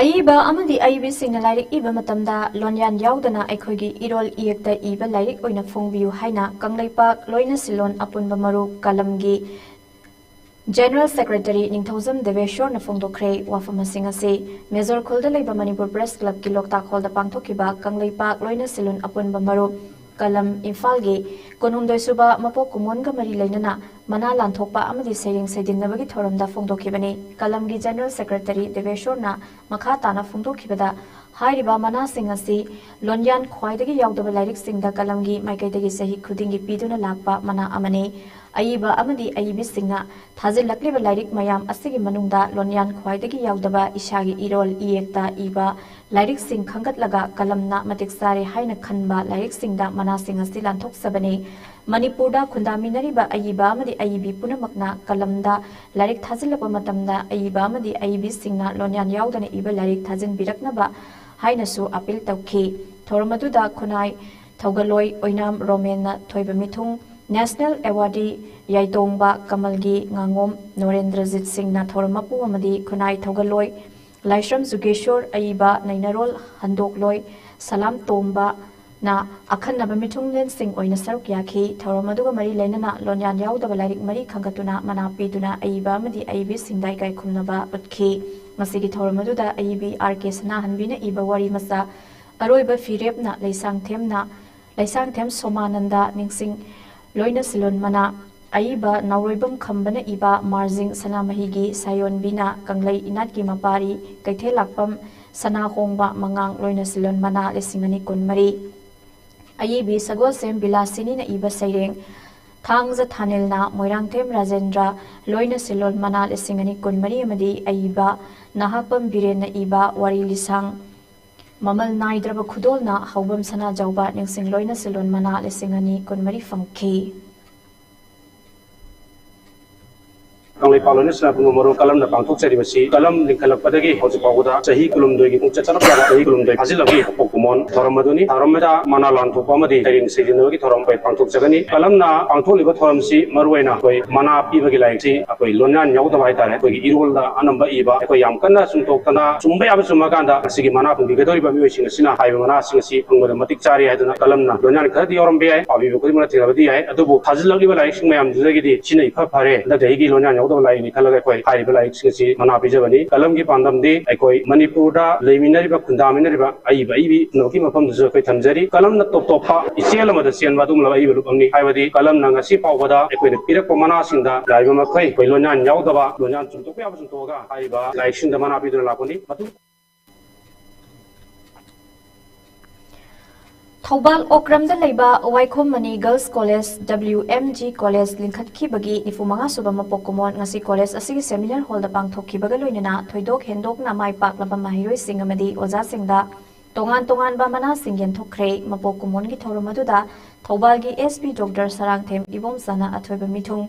ꯑꯏꯕ ꯑꯃꯗꯤ ꯑꯏꯕꯤꯁꯤꯡꯅ ꯂꯥꯏꯔꯤꯛ ꯏꯕ ꯃꯇꯝꯗ ꯂꯣꯟꯌꯥꯟ ꯌꯥꯎꯗꯅ ꯑꯩꯈꯣꯏꯒꯤ ꯏꯔꯣꯜ ꯏꯌꯦꯛꯇ ꯏꯕ ꯂꯥꯏꯔꯤꯛ ꯑꯣꯏꯅ ꯐꯣꯡꯕꯤꯌꯨ ꯍꯥꯏꯅ ꯀꯪꯂꯩꯄꯥꯛ ꯂꯣꯏꯅ ꯁꯤꯜꯂꯣꯟ ꯑꯄꯨꯟꯕ ꯃꯔꯨ ꯀꯂꯝꯒꯤ General Secretary ꯅꯤꯡꯊꯧꯖꯝ ꯗꯦꯕꯦꯁ꯭ꯋꯔꯅ ꯐꯣꯡꯗꯣꯛꯈ꯭ꯔꯦ꯫ ꯋꯥꯐꯝꯁꯤꯡ ꯑꯁꯤ ꯃꯦꯖꯣꯔ ꯈꯨꯜꯗ ꯂꯩꯕ ꯃꯅꯤꯄꯨꯔ ꯄ꯭ꯔꯦꯁ ꯀ꯭ꯂꯕꯀꯤ ꯂꯣꯛꯇꯥꯛ ꯍꯣꯜꯗ ꯄꯥꯡꯊꯣꯛꯈꯤꯕ ꯀꯪꯂꯩꯄꯥꯛ ꯂꯣꯏꯅ ꯁꯤꯂꯨꯟ ꯑꯄꯨꯟꯕ ꯃꯔꯨꯞ ꯀꯂꯝ ꯏꯝꯐꯥꯜꯒꯤ ꯀꯨꯟꯍꯨꯝꯗꯣꯏ ꯁꯨꯕ ꯃꯄꯣꯛ ꯀꯨꯝꯑꯣꯟꯒ ꯃꯔꯤ ꯂꯩꯅꯅ ꯃꯅꯥ ꯂꯥꯟꯊꯣꯛꯄ ꯑꯃꯗꯤ ꯁꯩꯔꯦꯡ ꯁꯩꯗꯤꯟꯅꯕꯒꯤ ꯊꯧꯔꯝꯗ ꯐꯣꯡꯗꯣꯛꯈꯤꯕꯅꯤ꯫ ꯀꯂꯝꯒꯤ General Secretary ꯗꯦꯕꯦꯁ꯭ꯋꯔꯅ ꯃꯈꯥ ꯇꯥꯅ ꯐꯣꯡꯗꯣꯛꯈꯤꯕꯗ, ꯍꯥꯏꯔꯤꯕ ꯃꯅꯥꯁꯤꯡ ꯑꯁꯤ ꯂꯣꯟꯌꯥꯟ ꯈ꯭ꯋꯥꯏꯗꯒꯤ ꯌꯥꯎꯗꯕ ꯂꯥꯏꯔꯤꯛꯁꯤꯡꯗ ꯀꯂꯝꯒꯤ ꯃꯥꯏꯀꯩꯗꯒꯤ ꯆꯍꯤ ꯈꯨꯗꯤꯡꯒꯤ ꯄꯤꯗꯨꯅ ꯂꯥꯛꯄ ꯃꯅꯥ ꯑꯃꯅꯤ꯫ ꯑꯏꯕ ꯑꯃꯗꯤ ꯑꯏꯕꯤꯁꯤꯡꯅ ꯊꯥꯖꯤꯜꯂꯛꯂꯤꯕ ꯂꯥꯏꯔꯤꯛ ꯃꯌꯥꯝ ꯑꯁꯤꯒꯤ ꯃꯅꯨꯡꯗ ꯂꯣꯟꯌꯥꯟ ꯈ꯭ꯋꯥꯏꯗꯒꯤ ꯌꯥꯎꯗꯕ ꯏꯁꯥꯒꯤ ꯏꯔꯣꯜ ꯏꯌꯦꯛꯇ ꯏꯕ ꯂꯥꯏꯔꯤꯛꯁꯤꯡ ꯈꯟꯒꯠꯂꯒ ꯀꯂꯝꯅ ꯃꯇꯤꯛ ꯆꯥꯔꯦ ꯍꯥꯏꯅ ꯈꯟꯕ ꯂꯥꯏꯔꯤꯛꯁꯤꯡꯗ ꯃꯅꯥꯁꯤꯡ ꯑꯁꯤ ꯂꯥꯟꯊꯣꯛꯆꯕꯅꯤ꯫ ꯃꯅꯤꯄꯨꯔꯗ ꯈꯨꯟꯗꯥꯃꯤꯟꯅꯔꯤꯕ ꯑꯏꯕ ꯑꯃꯗꯤ ꯑꯏꯕꯤ ꯄꯨꯝꯅꯃꯛꯅ ꯀꯂꯝꯗ ꯂꯥꯏꯔꯤꯛ ꯊꯥꯖꯤꯜꯂꯛꯄ ꯃꯇꯝꯗ ꯑꯏꯕ ꯑꯃꯗꯤ ꯑꯏꯕꯤꯁꯤꯡꯅ ꯂꯣꯟꯌꯥꯟ ꯌꯥꯎꯗꯅ ꯏꯕ ꯂꯥꯏꯔꯤꯛ ꯊꯥꯖꯤꯟꯕꯤꯔꯛꯅꯕ ꯍꯥꯏꯅꯁꯨ ꯑꯥꯄꯤꯜ ꯇꯧꯈꯤ꯫ ꯊꯧꯔꯝ ꯑꯗꯨꯗ ꯈꯨꯟꯅꯥꯏ ꯊꯧꯒꯜꯂꯣꯏ ꯑꯣꯏꯅꯥꯝ ꯔꯣꯃꯦꯟꯅ ꯊꯣꯏꯕ ꯃꯤꯊꯨꯡ, National Awardee ꯌꯥꯏꯇꯣꯡꯕ ꯀꯃꯜꯒꯤ ꯉꯥꯉꯣꯝ ꯅꯣꯔꯦꯟꯗ꯭ꯔꯖꯤꯠ ꯁꯤꯡꯅ ꯊꯧꯔꯝ ꯃꯄꯨ ꯑꯃꯗꯤ ꯈꯨꯟꯅꯥꯏ ꯊꯧꯒꯜꯂꯣꯏ ꯂꯥꯏꯁ꯭ꯔꯝ ꯖꯨꯒꯦꯁ꯭ꯋꯔ ꯑꯏꯕ ꯅꯩꯅꯔꯣꯜ ꯍꯟꯗꯣꯛꯂꯣꯏ ꯁꯂꯥꯝ ꯇꯣꯝꯕꯅ ꯑꯈꯟꯅꯕ ꯃꯤꯊꯨꯡꯂꯦꯟꯁꯤꯡ ꯑꯣꯏꯅ ꯁꯔꯨꯛ ꯌꯥꯈꯤ꯫ ꯊꯧꯔꯝ ꯑꯗꯨꯒ ꯃꯔꯤ ꯂꯩꯅꯅ ꯂꯣꯟꯌꯥꯟ ꯌꯥꯎꯗꯕ ꯂꯥꯏꯔꯤꯛ ꯃꯔꯤ ꯈꯟꯒꯠꯇꯨꯅ ꯃꯅꯥ ꯄꯤꯗꯨꯅ ꯑꯏꯕ ꯑꯃꯗꯤ ꯑꯏꯕꯤꯁꯤꯡꯗ ꯏꯀꯥꯏ ꯈꯨꯝꯅꯕ ꯎꯠꯈꯤ꯫ ꯃꯁꯤꯒꯤ ꯊꯧꯔꯝ ꯑꯗꯨꯗ ꯑꯏꯕꯤ ꯑꯥꯔ ꯀꯦ ꯁꯅꯥꯍꯟꯕꯤꯅ ꯏꯕ ꯋꯥꯔꯤ ꯃꯆꯥ ꯑꯔꯣꯏꯕ ꯐꯤꯔꯦꯞꯅ ꯂꯩꯁꯥꯡꯊꯦꯝꯅ, ꯂꯩꯁꯥꯡꯊꯦꯝ ꯁꯣꯃꯥꯅꯟꯗ ꯅꯤꯡꯁꯤꯡ ꯂꯣꯏꯅ ꯁꯤꯂꯣꯟ ꯃꯅꯥ, ꯑꯏꯕ ꯅꯥꯎꯔꯣꯏꯕꯝ ꯈꯝꯕꯅ ꯏꯕ ꯃꯥꯔꯖꯤꯡ ꯁꯅꯥꯃꯍꯤꯒꯤ ꯁꯥꯌꯣꯟꯕꯤꯅ ꯀꯪꯂꯩ ꯏꯅꯥꯠꯀꯤ ꯃꯄꯥꯔꯤ ꯀꯩꯊꯦꯜ ꯂꯥꯛꯄꯝ ꯁꯅꯥꯍꯣꯡꯕ ꯃꯉꯥꯡ ꯂꯣꯏꯅ ꯁꯤꯂꯣꯟ ꯃꯅꯥ ꯂꯤꯁꯤꯡ ꯑꯅꯤ ꯀꯨꯟꯃꯔꯤ꯫ ꯑꯏꯕꯤ ꯁꯒꯣꯜꯁꯦꯝ ꯕꯤꯂꯥꯁꯤꯅꯤꯅ ꯏꯕ ꯁꯩꯔꯦꯡ ꯊꯥꯡꯖ ꯊꯥꯅꯤꯜꯅ ꯃꯣꯏꯔꯥꯡꯊꯦꯝ ꯔꯥꯖꯦꯟꯗ꯭ꯔ ꯂꯣꯏꯅ ꯁꯤꯂꯣꯟ ꯃꯅꯥ ꯂꯤꯁꯤꯡ ꯑꯅꯤ ꯀꯨꯟꯃꯔꯤ ꯑꯃꯗꯤ ꯑꯏꯕ ꯅꯍꯥꯛꯄꯝ ꯕꯤꯔꯦꯟꯅ ꯏꯕ ꯋꯥꯔꯤ ꯂꯤꯁꯥꯡ ꯃꯃꯜ ꯅꯥꯏꯗ꯭ꯔꯕ ꯈꯨꯗꯣꯜꯅ ꯍꯧꯕꯝ ꯁꯅꯥꯖꯥꯎꯕ ꯅꯤꯡꯁꯤꯡ ꯂꯣꯏꯅ ꯁꯤꯂꯣꯟ ꯃꯅꯥ ꯂꯤꯁꯤꯡ ꯑꯅꯤ ꯀꯨꯟꯃꯔꯤ ꯐꯪꯈꯤ꯫ ꯀꯪꯂꯩꯄꯥꯛ ꯂꯣꯏꯅ ꯁꯤꯂꯣꯟ ꯑꯄꯨꯟꯕ ꯃꯔꯨꯞ ꯀꯂꯝꯅ ꯄꯥꯡꯊꯣꯛꯆꯔꯤꯕꯁꯤ ꯀꯂꯝ ꯂꯤꯡꯈꯠꯂꯛꯄꯗꯒꯤ ꯍꯧꯖꯤꯛ ꯐꯥꯎꯕꯗ ꯆꯍꯤ ꯀꯨꯟꯍꯨꯝꯗꯣꯏꯒꯤ ꯄꯨꯡꯆꯠ ꯆꯠꯂꯛꯂꯕ ꯆꯍꯤ ꯀꯨꯟꯍꯨꯝꯗꯣꯏ ꯐꯥꯖꯤꯜꯂꯕꯒꯤ ꯄꯣꯛꯄ ꯀꯨꯝꯑꯣꯟ ꯊꯧꯔꯝ ꯑꯗꯨꯅꯤ꯫ ꯊꯧꯔꯝ ꯑꯗꯨꯗ ꯃꯅꯥ ꯂꯥꯟꯊꯣꯛꯄ ꯑꯃꯗꯤ ꯁꯩꯔꯦꯡ ꯁꯩꯗꯤꯟꯅꯕꯒꯤ ꯊꯧꯔꯝ ꯑꯩꯈꯣꯏ ꯄꯥꯡꯊꯣꯛꯆꯒꯅꯤ꯫ ꯀꯂꯝꯅ ꯄꯥꯡꯊꯣꯛꯂꯤꯕ ꯊꯧꯔꯝꯁꯤ ꯃꯔꯨꯑꯣꯏꯅ ꯑꯩꯈꯣꯏ ꯃꯅꯥ ꯄꯤꯕꯒꯤ ꯂꯥꯏꯔꯤꯛꯁꯤ ꯑꯩꯈꯣꯏ ꯂꯣꯟꯌꯥꯟ ꯌꯥꯎꯗꯕ ꯍꯥꯏꯇꯥꯔꯦ, ꯑꯩꯈꯣꯏꯒꯤ ꯏꯔꯣꯜꯗ ꯑꯅꯝꯕ ꯏꯕ, ꯑꯩꯈꯣꯏ ꯌꯥꯝ ꯀꯟꯅ ꯆꯨꯝꯊꯣꯛꯇꯅ ꯆꯨꯝꯕ ꯌꯥꯕ ꯆꯨꯝꯃꯀꯥꯟꯗ ꯃꯁꯤꯒꯤ ꯃꯅꯥ ꯐꯪꯕꯤꯒꯗꯧꯔꯤꯕ ꯃꯤꯑꯣꯏꯁꯤꯡ ꯑꯁꯤꯅ ꯍꯥꯏꯔꯤꯕ ꯃꯅꯥꯁꯤꯡ ꯑꯁꯤ ꯐꯪꯕꯗ ꯃꯇꯤꯛ ꯆꯥꯔꯦ ꯍꯥꯏꯗꯨꯅ ꯀꯂꯝꯅ ꯂꯣꯟꯌꯥꯟ ꯈꯔꯗꯤ ꯌꯥꯎꯔꯝꯕ ꯌꯥꯏ, ꯄꯥꯕꯤꯕ ꯈꯨꯗꯤꯡꯃꯛꯅ ꯊꯦꯡꯅꯕꯗꯤ ꯌꯥꯏ, ꯑꯗꯨꯕꯨ ꯊꯥꯖꯤꯜꯂꯛꯂꯤꯕ ꯂꯥꯏꯔꯤꯛꯁꯤꯡ ꯃꯌꯥꯝꯗꯨꯗꯒꯤꯗꯤ ꯁꯤꯅ ꯏꯐ ꯐꯔꯦ, ꯍꯟꯗꯛ ꯆꯍꯤꯒꯤ ꯂꯣꯟꯌꯥꯟ ꯌꯥꯎꯗꯕ ꯂꯥꯏꯔꯤꯛꯅꯤ ꯈꯜꯂꯒ ꯑꯩꯈꯣꯏ ꯍꯥꯏꯔꯤꯕ ꯂꯥꯏꯔꯤꯛꯁꯤꯡ ꯑꯁꯤ ꯃꯅꯥ ꯄꯤꯖꯕꯅꯤ꯫ ꯀꯂꯝꯒꯤ ꯄꯥꯟꯗꯝꯗꯤ ꯑꯩꯈꯣꯏ ꯃꯅꯤꯄꯨꯔꯗ ꯂꯩꯃꯤꯟꯅꯔꯤꯕ, ꯈꯨꯟꯗꯥꯃꯤꯟꯅꯔꯤꯕ ꯑꯏꯕ ꯑꯏꯕꯤ ꯄꯨꯝꯅꯃꯛꯀꯤ ꯃꯐꯝꯗꯁꯨ ꯑꯩꯈꯣꯏ ꯊꯝꯖꯔꯤ꯫ ꯀꯂꯝꯅ ꯇꯣꯞ ꯇꯣꯞꯄ ꯏꯆꯦꯜ ꯑꯃꯗ ꯆꯦꯟꯕ ꯑꯗꯨꯒꯨꯝꯂꯕ ꯑꯏꯕ ꯂꯨꯞ ꯑꯃꯅꯤ꯫ ꯍꯥꯏꯕꯗꯤ ꯀꯂꯝꯅ ꯉꯁꯤ ꯐꯥꯎꯕꯗ ꯑꯩꯈꯣꯏꯅ ꯄꯤꯔꯛꯄ ꯃꯅꯥꯁꯤꯡꯗ ꯌꯥꯔꯤꯕ ꯃꯈꯩ ꯑꯩꯈꯣꯏ ꯂꯣꯟꯌꯥꯟ ꯌꯥꯎꯗꯕ, ꯂꯣꯟꯌꯥꯟ ꯆꯨꯝꯊꯣꯛꯄ ꯌꯥꯕ ꯆꯨꯝꯊꯣꯛꯑꯒ ꯍꯥꯏꯔꯤꯕ ꯂꯥꯏꯔꯤꯛꯁꯤꯡꯗ ꯃꯅꯥ ꯄꯤꯗꯨꯅ ꯂꯥꯛꯄꯅꯤ꯫ ꯃꯇꯨꯡ ꯊꯧꯕꯥꯜ ꯑꯣꯀ꯭ꯔꯝꯗ ꯂꯩꯕ Waikhom Mani girls college, W M G College, ꯂꯤꯡꯈꯠꯈꯤꯕꯒꯤ ꯅꯤꯐꯨ ꯃꯉꯥ ꯁꯨꯕ ꯃꯄꯣꯛ ꯀꯨꯝꯑꯣꯟ ꯉꯁꯤ ꯀꯣꯂꯦꯖ ꯑꯁꯤꯒꯤ seminar hall ꯗ ꯄꯥꯡꯊꯣꯛꯈꯤꯕꯒ ꯂꯣꯏꯅꯅ ꯊꯣꯏꯗꯣꯛ ꯍꯦꯟꯗꯣꯛꯅ ꯃꯥꯏ ꯄꯥꯛꯂꯕ ꯃꯍꯩꯔꯣꯏꯁꯤꯡ ꯑꯃꯗꯤ ꯑꯣꯖꯥꯁꯤꯡꯗ ꯇꯣꯉꯥꯟ ꯇꯣꯉꯥꯟꯕ ꯃꯅꯥꯁꯤꯡ ꯌꯦꯟꯊꯣꯛꯈ꯭ꯔꯦ꯫ ꯃꯄꯣꯛ ꯀꯨꯝꯑꯣꯟꯒꯤ ꯊꯧꯔꯝ ꯑꯗꯨꯗ ꯊꯧꯕꯥꯜꯒꯤ S P Doctor ꯁꯔꯥꯡꯊꯦꯝ ꯏꯕꯣꯝꯆꯥꯅ ꯑꯊꯣꯏꯕ ꯃꯤꯊꯨꯡ,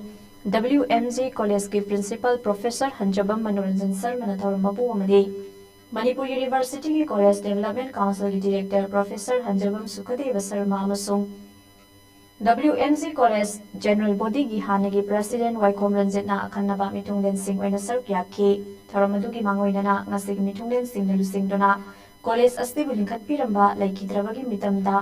W M G College ꯀꯤ Principal Professor ꯍꯟꯖꯕꯝ ꯃꯅꯣꯔꯟꯖꯟ ꯁꯔꯃꯅ ꯊꯧꯔꯝ ꯃꯄꯨ ꯑꯃꯗꯤ ꯃꯅꯤꯄꯨꯔ University ꯒꯤ College Development Council ꯒꯤ Director Professor ꯍꯟꯖꯕꯝ ꯁꯨꯈꯗꯦꯕ ꯁꯔꯃ ꯑꯃꯁꯨꯡ W M G College General Body ꯒꯤ ꯍꯥꯟꯅꯒꯤ President ꯋꯥꯏꯈꯣꯝ ꯔꯟꯖꯤꯠꯅ ꯑꯈꯟꯅꯕ ꯃꯤꯊꯨꯡꯂꯦꯟꯁꯤꯡ ꯑꯣꯏꯅ ꯁꯔꯨꯛ ꯌꯥꯈꯤ꯫ ꯊꯧꯔꯝ ꯑꯗꯨꯒꯤ ꯃꯥꯡꯑꯣꯏꯅꯅ ꯉꯁꯤꯒꯤ ꯃꯤꯊꯨꯡꯂꯦꯟꯁꯤꯡꯅ ꯂꯨꯆꯤꯡꯗꯨꯅ ꯀꯣꯂꯦꯖ ꯑꯁꯤꯕꯨ ꯂꯤꯡꯈꯠꯄꯤꯔꯝꯕ ꯂꯩꯈꯤꯗ꯭ꯔꯕꯒꯤ ꯃꯤꯇꯝꯗ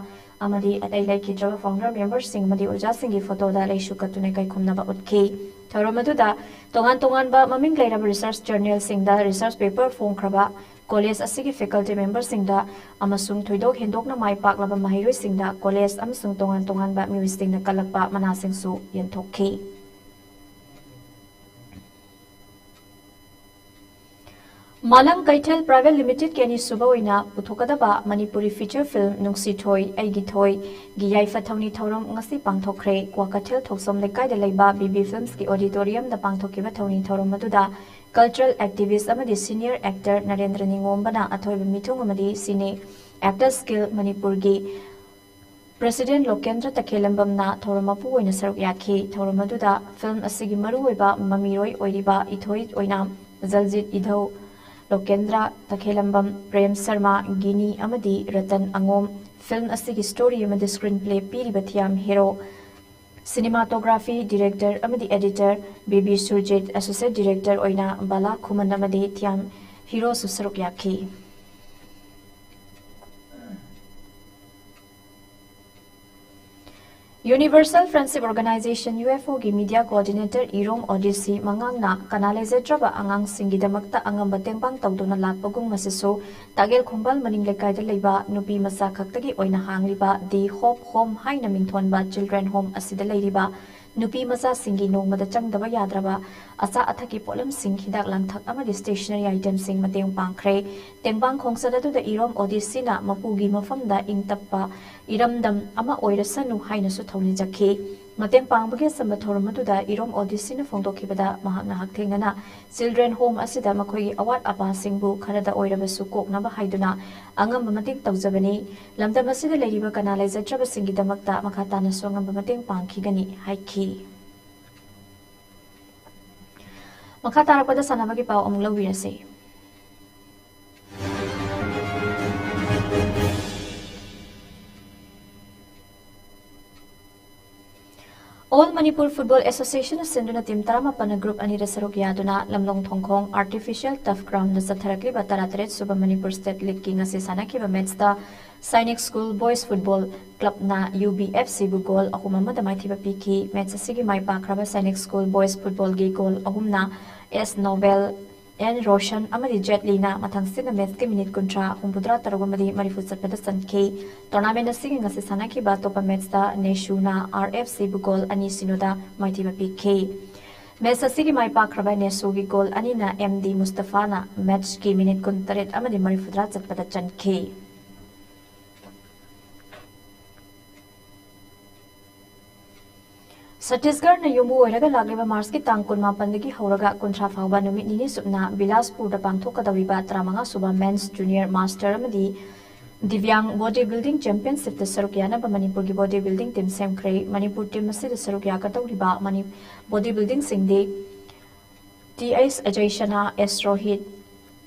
ꯑꯃꯗꯤ ꯑꯇꯩ ꯂꯩꯈꯤꯗ꯭ꯔꯕ founder member ꯁꯤꯡ ꯑꯃꯗꯤ ꯑꯣꯖꯥꯁꯤꯡꯒꯤ photo ꯗ ꯂꯩꯁꯨ ꯀꯠꯇꯨꯅ ꯏꯀꯥꯏ ꯈꯨꯝꯅꯕ ꯎꯠꯈꯤ꯫ ꯊꯧꯔꯝ ꯑꯗꯨꯗ ꯇꯣꯉꯥꯟ ꯇꯣꯉꯥꯟꯕ ꯃꯃꯤꯡ ꯂꯩꯔꯕ research journal ꯁꯤꯡꯗ research paper ꯐꯣꯡꯈ꯭ꯔꯕ ꯀꯣꯂꯦꯖ ꯑꯁꯤꯒꯤ faculty member ꯁꯤꯡꯗ ꯑꯃꯁꯨꯡ ꯊꯣꯏꯗꯣꯛ ꯍꯦꯟꯗꯣꯛꯅ ꯃꯥꯏ ꯄꯥꯛꯂꯕ ꯃꯍꯩꯔꯣꯏꯁꯤꯡꯗ ꯀꯣꯂꯦꯖ ꯑꯃꯁꯨꯡ ꯇꯣꯉꯥꯟ ꯇꯣꯉꯥꯟꯕ ꯃꯤꯑꯣꯏꯁꯤꯡꯅ ꯀꯜꯂꯛꯄ ꯃꯅꯥꯁꯤꯡꯁꯨ ꯌꯦꯟꯊꯣꯛꯈꯤ꯫ ꯃꯥꯂꯪ ꯀꯩꯊꯦꯜ Private Limited ꯀꯤ ꯑꯅꯤꯁꯨꯕ ꯑꯣꯏꯅ ꯄꯨꯊꯣꯛꯀꯗꯕ ꯃꯅꯤꯄꯨꯔꯤ feature film ꯅꯨꯡꯁꯤ ꯊꯣꯏ ꯑꯩꯒꯤ ꯊꯣꯏ ꯒꯤ ꯌꯥꯏꯐ ꯊꯧꯅꯤ ꯊꯧꯔꯝ ꯉꯁꯤ ꯄꯥꯡꯊꯣꯛꯈ꯭ꯔꯦ꯫ ꯀ꯭ꯋꯥꯀꯩꯊꯦꯜ ꯊꯣꯛꯆꯣꯝ ꯂꯩꯀꯥꯏꯗ ꯂꯩꯕ B B Films ꯀꯤ auditorium ꯗ ꯄꯥꯡꯊꯣꯛꯈꯤꯕ ꯊꯧꯅꯤ ꯊꯧꯔꯝ ꯑꯗꯨꯗ cultural activist ꯑꯃꯗꯤ senior actor ꯅꯔꯦꯟꯗ꯭ꯔ ꯅꯤꯉꯣꯝꯕꯅ ꯑꯊꯣꯏꯕ ꯃꯤꯊꯨꯡ ꯑꯃꯗꯤ cine actors guild ꯃꯅꯤꯄꯨꯔꯒꯤ President ꯂꯣꯀꯦꯟꯗ꯭ꯔ ꯇꯈꯦꯂꯝꯕꯝꯅ ꯊꯧꯔꯝ ꯃꯄꯨ ꯑꯣꯏꯅ ꯁꯔꯨꯛ ꯌꯥꯈꯤ꯫ ꯊꯧꯔꯝ ꯑꯗꯨꯗ film ꯑꯁꯤꯒꯤ ꯃꯔꯨꯑꯣꯏꯕ ꯃꯃꯤꯔꯣꯏ ꯑꯣꯏꯔꯤꯕ ꯏꯊꯣꯏ ꯑꯣꯏꯅꯥꯝ, ꯖꯜꯖꯤꯠ ꯏꯙꯧ, ꯂꯣꯀꯦꯟꯗ꯭ꯔ ꯇꯈꯦꯂꯝꯕꯝ, ꯄ꯭ꯔꯦꯝ ꯁꯔꯃ, ꯒꯤꯅꯤ ꯑꯃꯗꯤ ꯔꯇꯟ ꯑꯉꯣꯝ, film ꯑꯁꯤꯒꯤ story ꯑꯃꯗꯤ screenplay ꯄꯤꯔꯤꯕ ꯊꯤꯌꯥꯝ ꯍꯦꯔꯣ, cinematography director ꯑꯃꯗꯤ editor B B Surjit, associate director ꯑꯣꯏꯅ ꯕꯥꯂꯥ ꯈꯨꯃꯟ ꯑꯃꯗꯤ ꯊꯤꯌꯥꯝ ꯍꯤꯔꯣꯁꯨ ꯁꯔꯨꯛ ꯌꯥꯈꯤ꯫ Universal Friendship Organization, UFOꯒꯤ media coordinator ꯏꯔꯣꯝ ꯑꯣꯗꯤꯁꯤ ꯃꯉꯥꯡꯅ ꯀꯅꯥ ꯂꯩꯖꯗ꯭ꯔꯕ ꯑꯉꯥꯡꯁꯤꯡꯒꯤꯗꯃꯛꯇ ꯑꯉꯝꯕ ꯇꯦꯡꯕꯥꯡ ꯇꯧꯗꯨꯅ ꯂꯥꯛꯄꯒꯨꯝ ꯑꯁꯤꯁꯨ ꯇꯥꯒꯦꯜ ꯈꯣꯡꯕꯥꯜ ꯃꯅꯤꯡ ꯂꯩꯀꯥꯏꯗ ꯂꯩꯕ ꯅꯨꯄꯤ ꯃꯆꯥ ꯈꯛꯇꯒꯤ ꯑꯣꯏꯅ ꯍꯥꯡꯂꯤꯕ The Hope Home ꯍꯥꯏꯅ ꯃꯤꯡꯊꯣꯟꯕ children home ꯑꯁꯤꯗ ꯂꯩꯔꯤꯕ ꯅꯨꯄꯤ ꯃꯆꯥꯁꯤꯡꯒꯤ ꯅꯣꯡꯃꯗ ꯆꯪꯗꯕ ꯌꯥꯗ꯭ꯔꯕ ꯑꯆꯥ ꯑꯊꯛꯀꯤ ꯄꯣꯠꯂꯝꯁꯤꯡ, ꯍꯤꯗꯥꯛ ꯂꯥꯡꯊꯛ ꯑꯃꯗꯤ stationery itemꯁꯤꯡ ꯃꯇꯦꯡ ꯄꯥꯡꯈ꯭ꯔꯦ꯫ ꯇꯦꯡꯕꯥꯡ ꯈꯣꯡꯆꯠ ꯑꯗꯨꯗ ꯏꯔꯣꯝ ꯑꯣꯗꯤꯁꯤꯅ ꯃꯄꯨꯒꯤ ꯃꯐꯝꯗ ꯏꯪ ꯇꯞꯄ ꯏꯔꯝꯗꯝ ꯑꯃ ꯑꯣꯏꯔꯁꯅꯨ ꯍꯥꯏꯅꯁꯨ ꯊꯧꯅꯤꯖꯈꯤ꯫ ꯃꯇꯦꯡ ꯄꯥꯡꯕꯒꯤ ꯑꯆꯝꯕ ꯊꯧꯔꯝ ꯑꯗꯨꯗ ꯏꯔꯣꯝ ꯑꯣꯗꯤꯁꯤꯅ ꯐꯣꯡꯗꯣꯛꯈꯤꯕꯗ, ꯃꯍꯥꯛꯅ ꯍꯛꯊꯦꯡꯅꯅ children home ꯑꯁꯤꯗ ꯃꯈꯣꯏꯒꯤ ꯑꯋꯥꯠ ꯑꯄꯥꯁꯤꯡꯕꯨ ꯈꯔꯗ ꯑꯣꯏꯔꯕꯁꯨ ꯀꯣꯛꯅꯕ ꯍꯥꯏꯗꯨꯅ ꯑꯉꯝꯕ ꯃꯇꯦꯡ ꯇꯧꯖꯕꯅꯤ꯫ ꯂꯝꯗꯝ ꯑꯁꯤꯗ ꯂꯩꯔꯤꯕ ꯀꯅꯥ ꯂꯩꯖꯗ꯭ꯔꯕꯁꯤꯡꯒꯤꯗꯃꯛꯇ ꯃꯈꯥ ꯇꯥꯅꯁꯨ ꯑꯉꯝꯕ ꯃꯇꯦꯡ ꯄꯥꯡꯈꯤꯒꯅꯤ ꯍꯥꯏꯈꯤ꯫ ꯃꯈꯥ ꯇꯥꯔꯛꯄꯗ ꯁꯥꯟꯅꯕꯒꯤ ꯄꯥꯎ ꯑꯃꯨꯛ ꯂꯧꯕꯤꯔꯁꯤ꯫ All Manipur Football Association ꯅ ꯁꯤꯟꯗꯨꯅ team ꯇꯔꯥꯃꯥꯄꯟꯅ group ꯑꯅꯤꯗ ꯁꯔꯨꯛ ꯌꯥꯗꯨꯅ ꯂꯝꯂꯣꯡ ꯊꯣꯡꯈꯣꯡ Artificial Turf Ground ꯗ ꯆꯠꯊꯔꯛꯂꯤꯕ ꯇꯔꯥꯇꯔꯦꯠ ꯁꯨꯕ Manipur State League ꯀꯤ ꯉꯁꯤ ꯁꯥꯟꯅꯈꯤꯕ match ꯇ Sainik School Boys Football Club ꯅ UBFC ꯕꯨ goal ꯑꯍꯨꯝ ꯑꯃꯗ ꯃꯥꯏꯊꯤꯕ ꯄꯤꯈꯤ꯫ Match ꯑꯁꯤꯒꯤ ꯃꯥꯏ ꯄꯥꯛꯈ꯭ꯔꯕ Sainik School Boys Football ꯒꯤ goal ꯑꯍꯨꯝꯅ S Novel, N Roshan ꯑꯃꯗꯤ Jet Li ꯅ ꯃꯊꯪꯁꯤꯠꯅ match ꯀꯤ minute ꯀꯨꯟꯊ꯭ꯔꯥ, ꯍꯨꯝꯐꯨꯇꯔꯥ ꯇꯔꯨꯛ ꯑꯃꯗꯤ ꯃꯔꯤꯐꯨ ꯆꯠꯄꯗ ꯆꯟꯈꯤ꯫ Tournament ꯑꯁꯤꯒꯤ ꯉꯁꯤ ꯁꯥꯟꯅꯈꯤꯕ ꯑꯇꯣꯞꯄ match ꯇ NESU ꯅ RFC ꯕꯨ goal ꯑꯅꯤ ꯁꯤꯅꯣꯗ ꯃꯥꯏꯊꯤꯕ ꯄꯤꯈꯤ꯫ Match ꯑꯁꯤꯒꯤ ꯃꯥꯏ ꯄꯥꯛꯈ꯭ꯔꯕ NESU ꯒꯤ goal ꯑꯅꯤꯅ M D Mustafa ꯅ match ꯀꯤ minute ꯀꯨꯟꯇꯔꯦꯠ ꯑꯃꯗꯤ ꯃꯔꯤꯐꯨꯇꯔꯥ ꯆꯠꯄꯗ ꯆꯟꯈꯤ꯫ ꯁꯠꯇꯤꯁꯒꯔꯅ ꯌꯨꯝꯕꯨ ꯑꯣꯏꯔꯒ ꯂꯥꯛꯂꯤꯕ ꯃꯥꯔꯆꯀꯤ ꯇꯥꯡ ꯀꯨꯟꯃꯥꯄꯟꯗꯒꯤ ꯍꯧꯔꯒ ꯀꯨꯟꯊ꯭ꯔꯥ ꯐꯥꯎꯕ ꯅꯨꯃꯤꯠ ꯅꯤꯅꯤ ꯆꯨꯞꯅ ꯕꯤꯂꯥꯁꯄꯨꯔꯗ ꯄꯥꯡꯊꯣꯛꯀꯗꯧꯔꯤꯕ ꯇꯔꯥꯃꯉꯥ ꯁꯨꯕ Men's Junior Master ꯑꯃꯗꯤ Divyang Body Building Championship ꯇ ꯁꯔꯨꯛ ꯌꯥꯅꯕ ꯃꯅꯤꯄꯨꯔꯒꯤ body building team ꯁꯦꯝꯈ꯭ꯔꯦ꯫ Manipur team ꯑꯁꯤꯗ ꯁꯔꯨꯛ ꯌꯥꯒꯗꯧꯔꯤꯕ mani-, body building ꯁꯤꯡꯗꯤ T H Ajay Shana, S Rohit,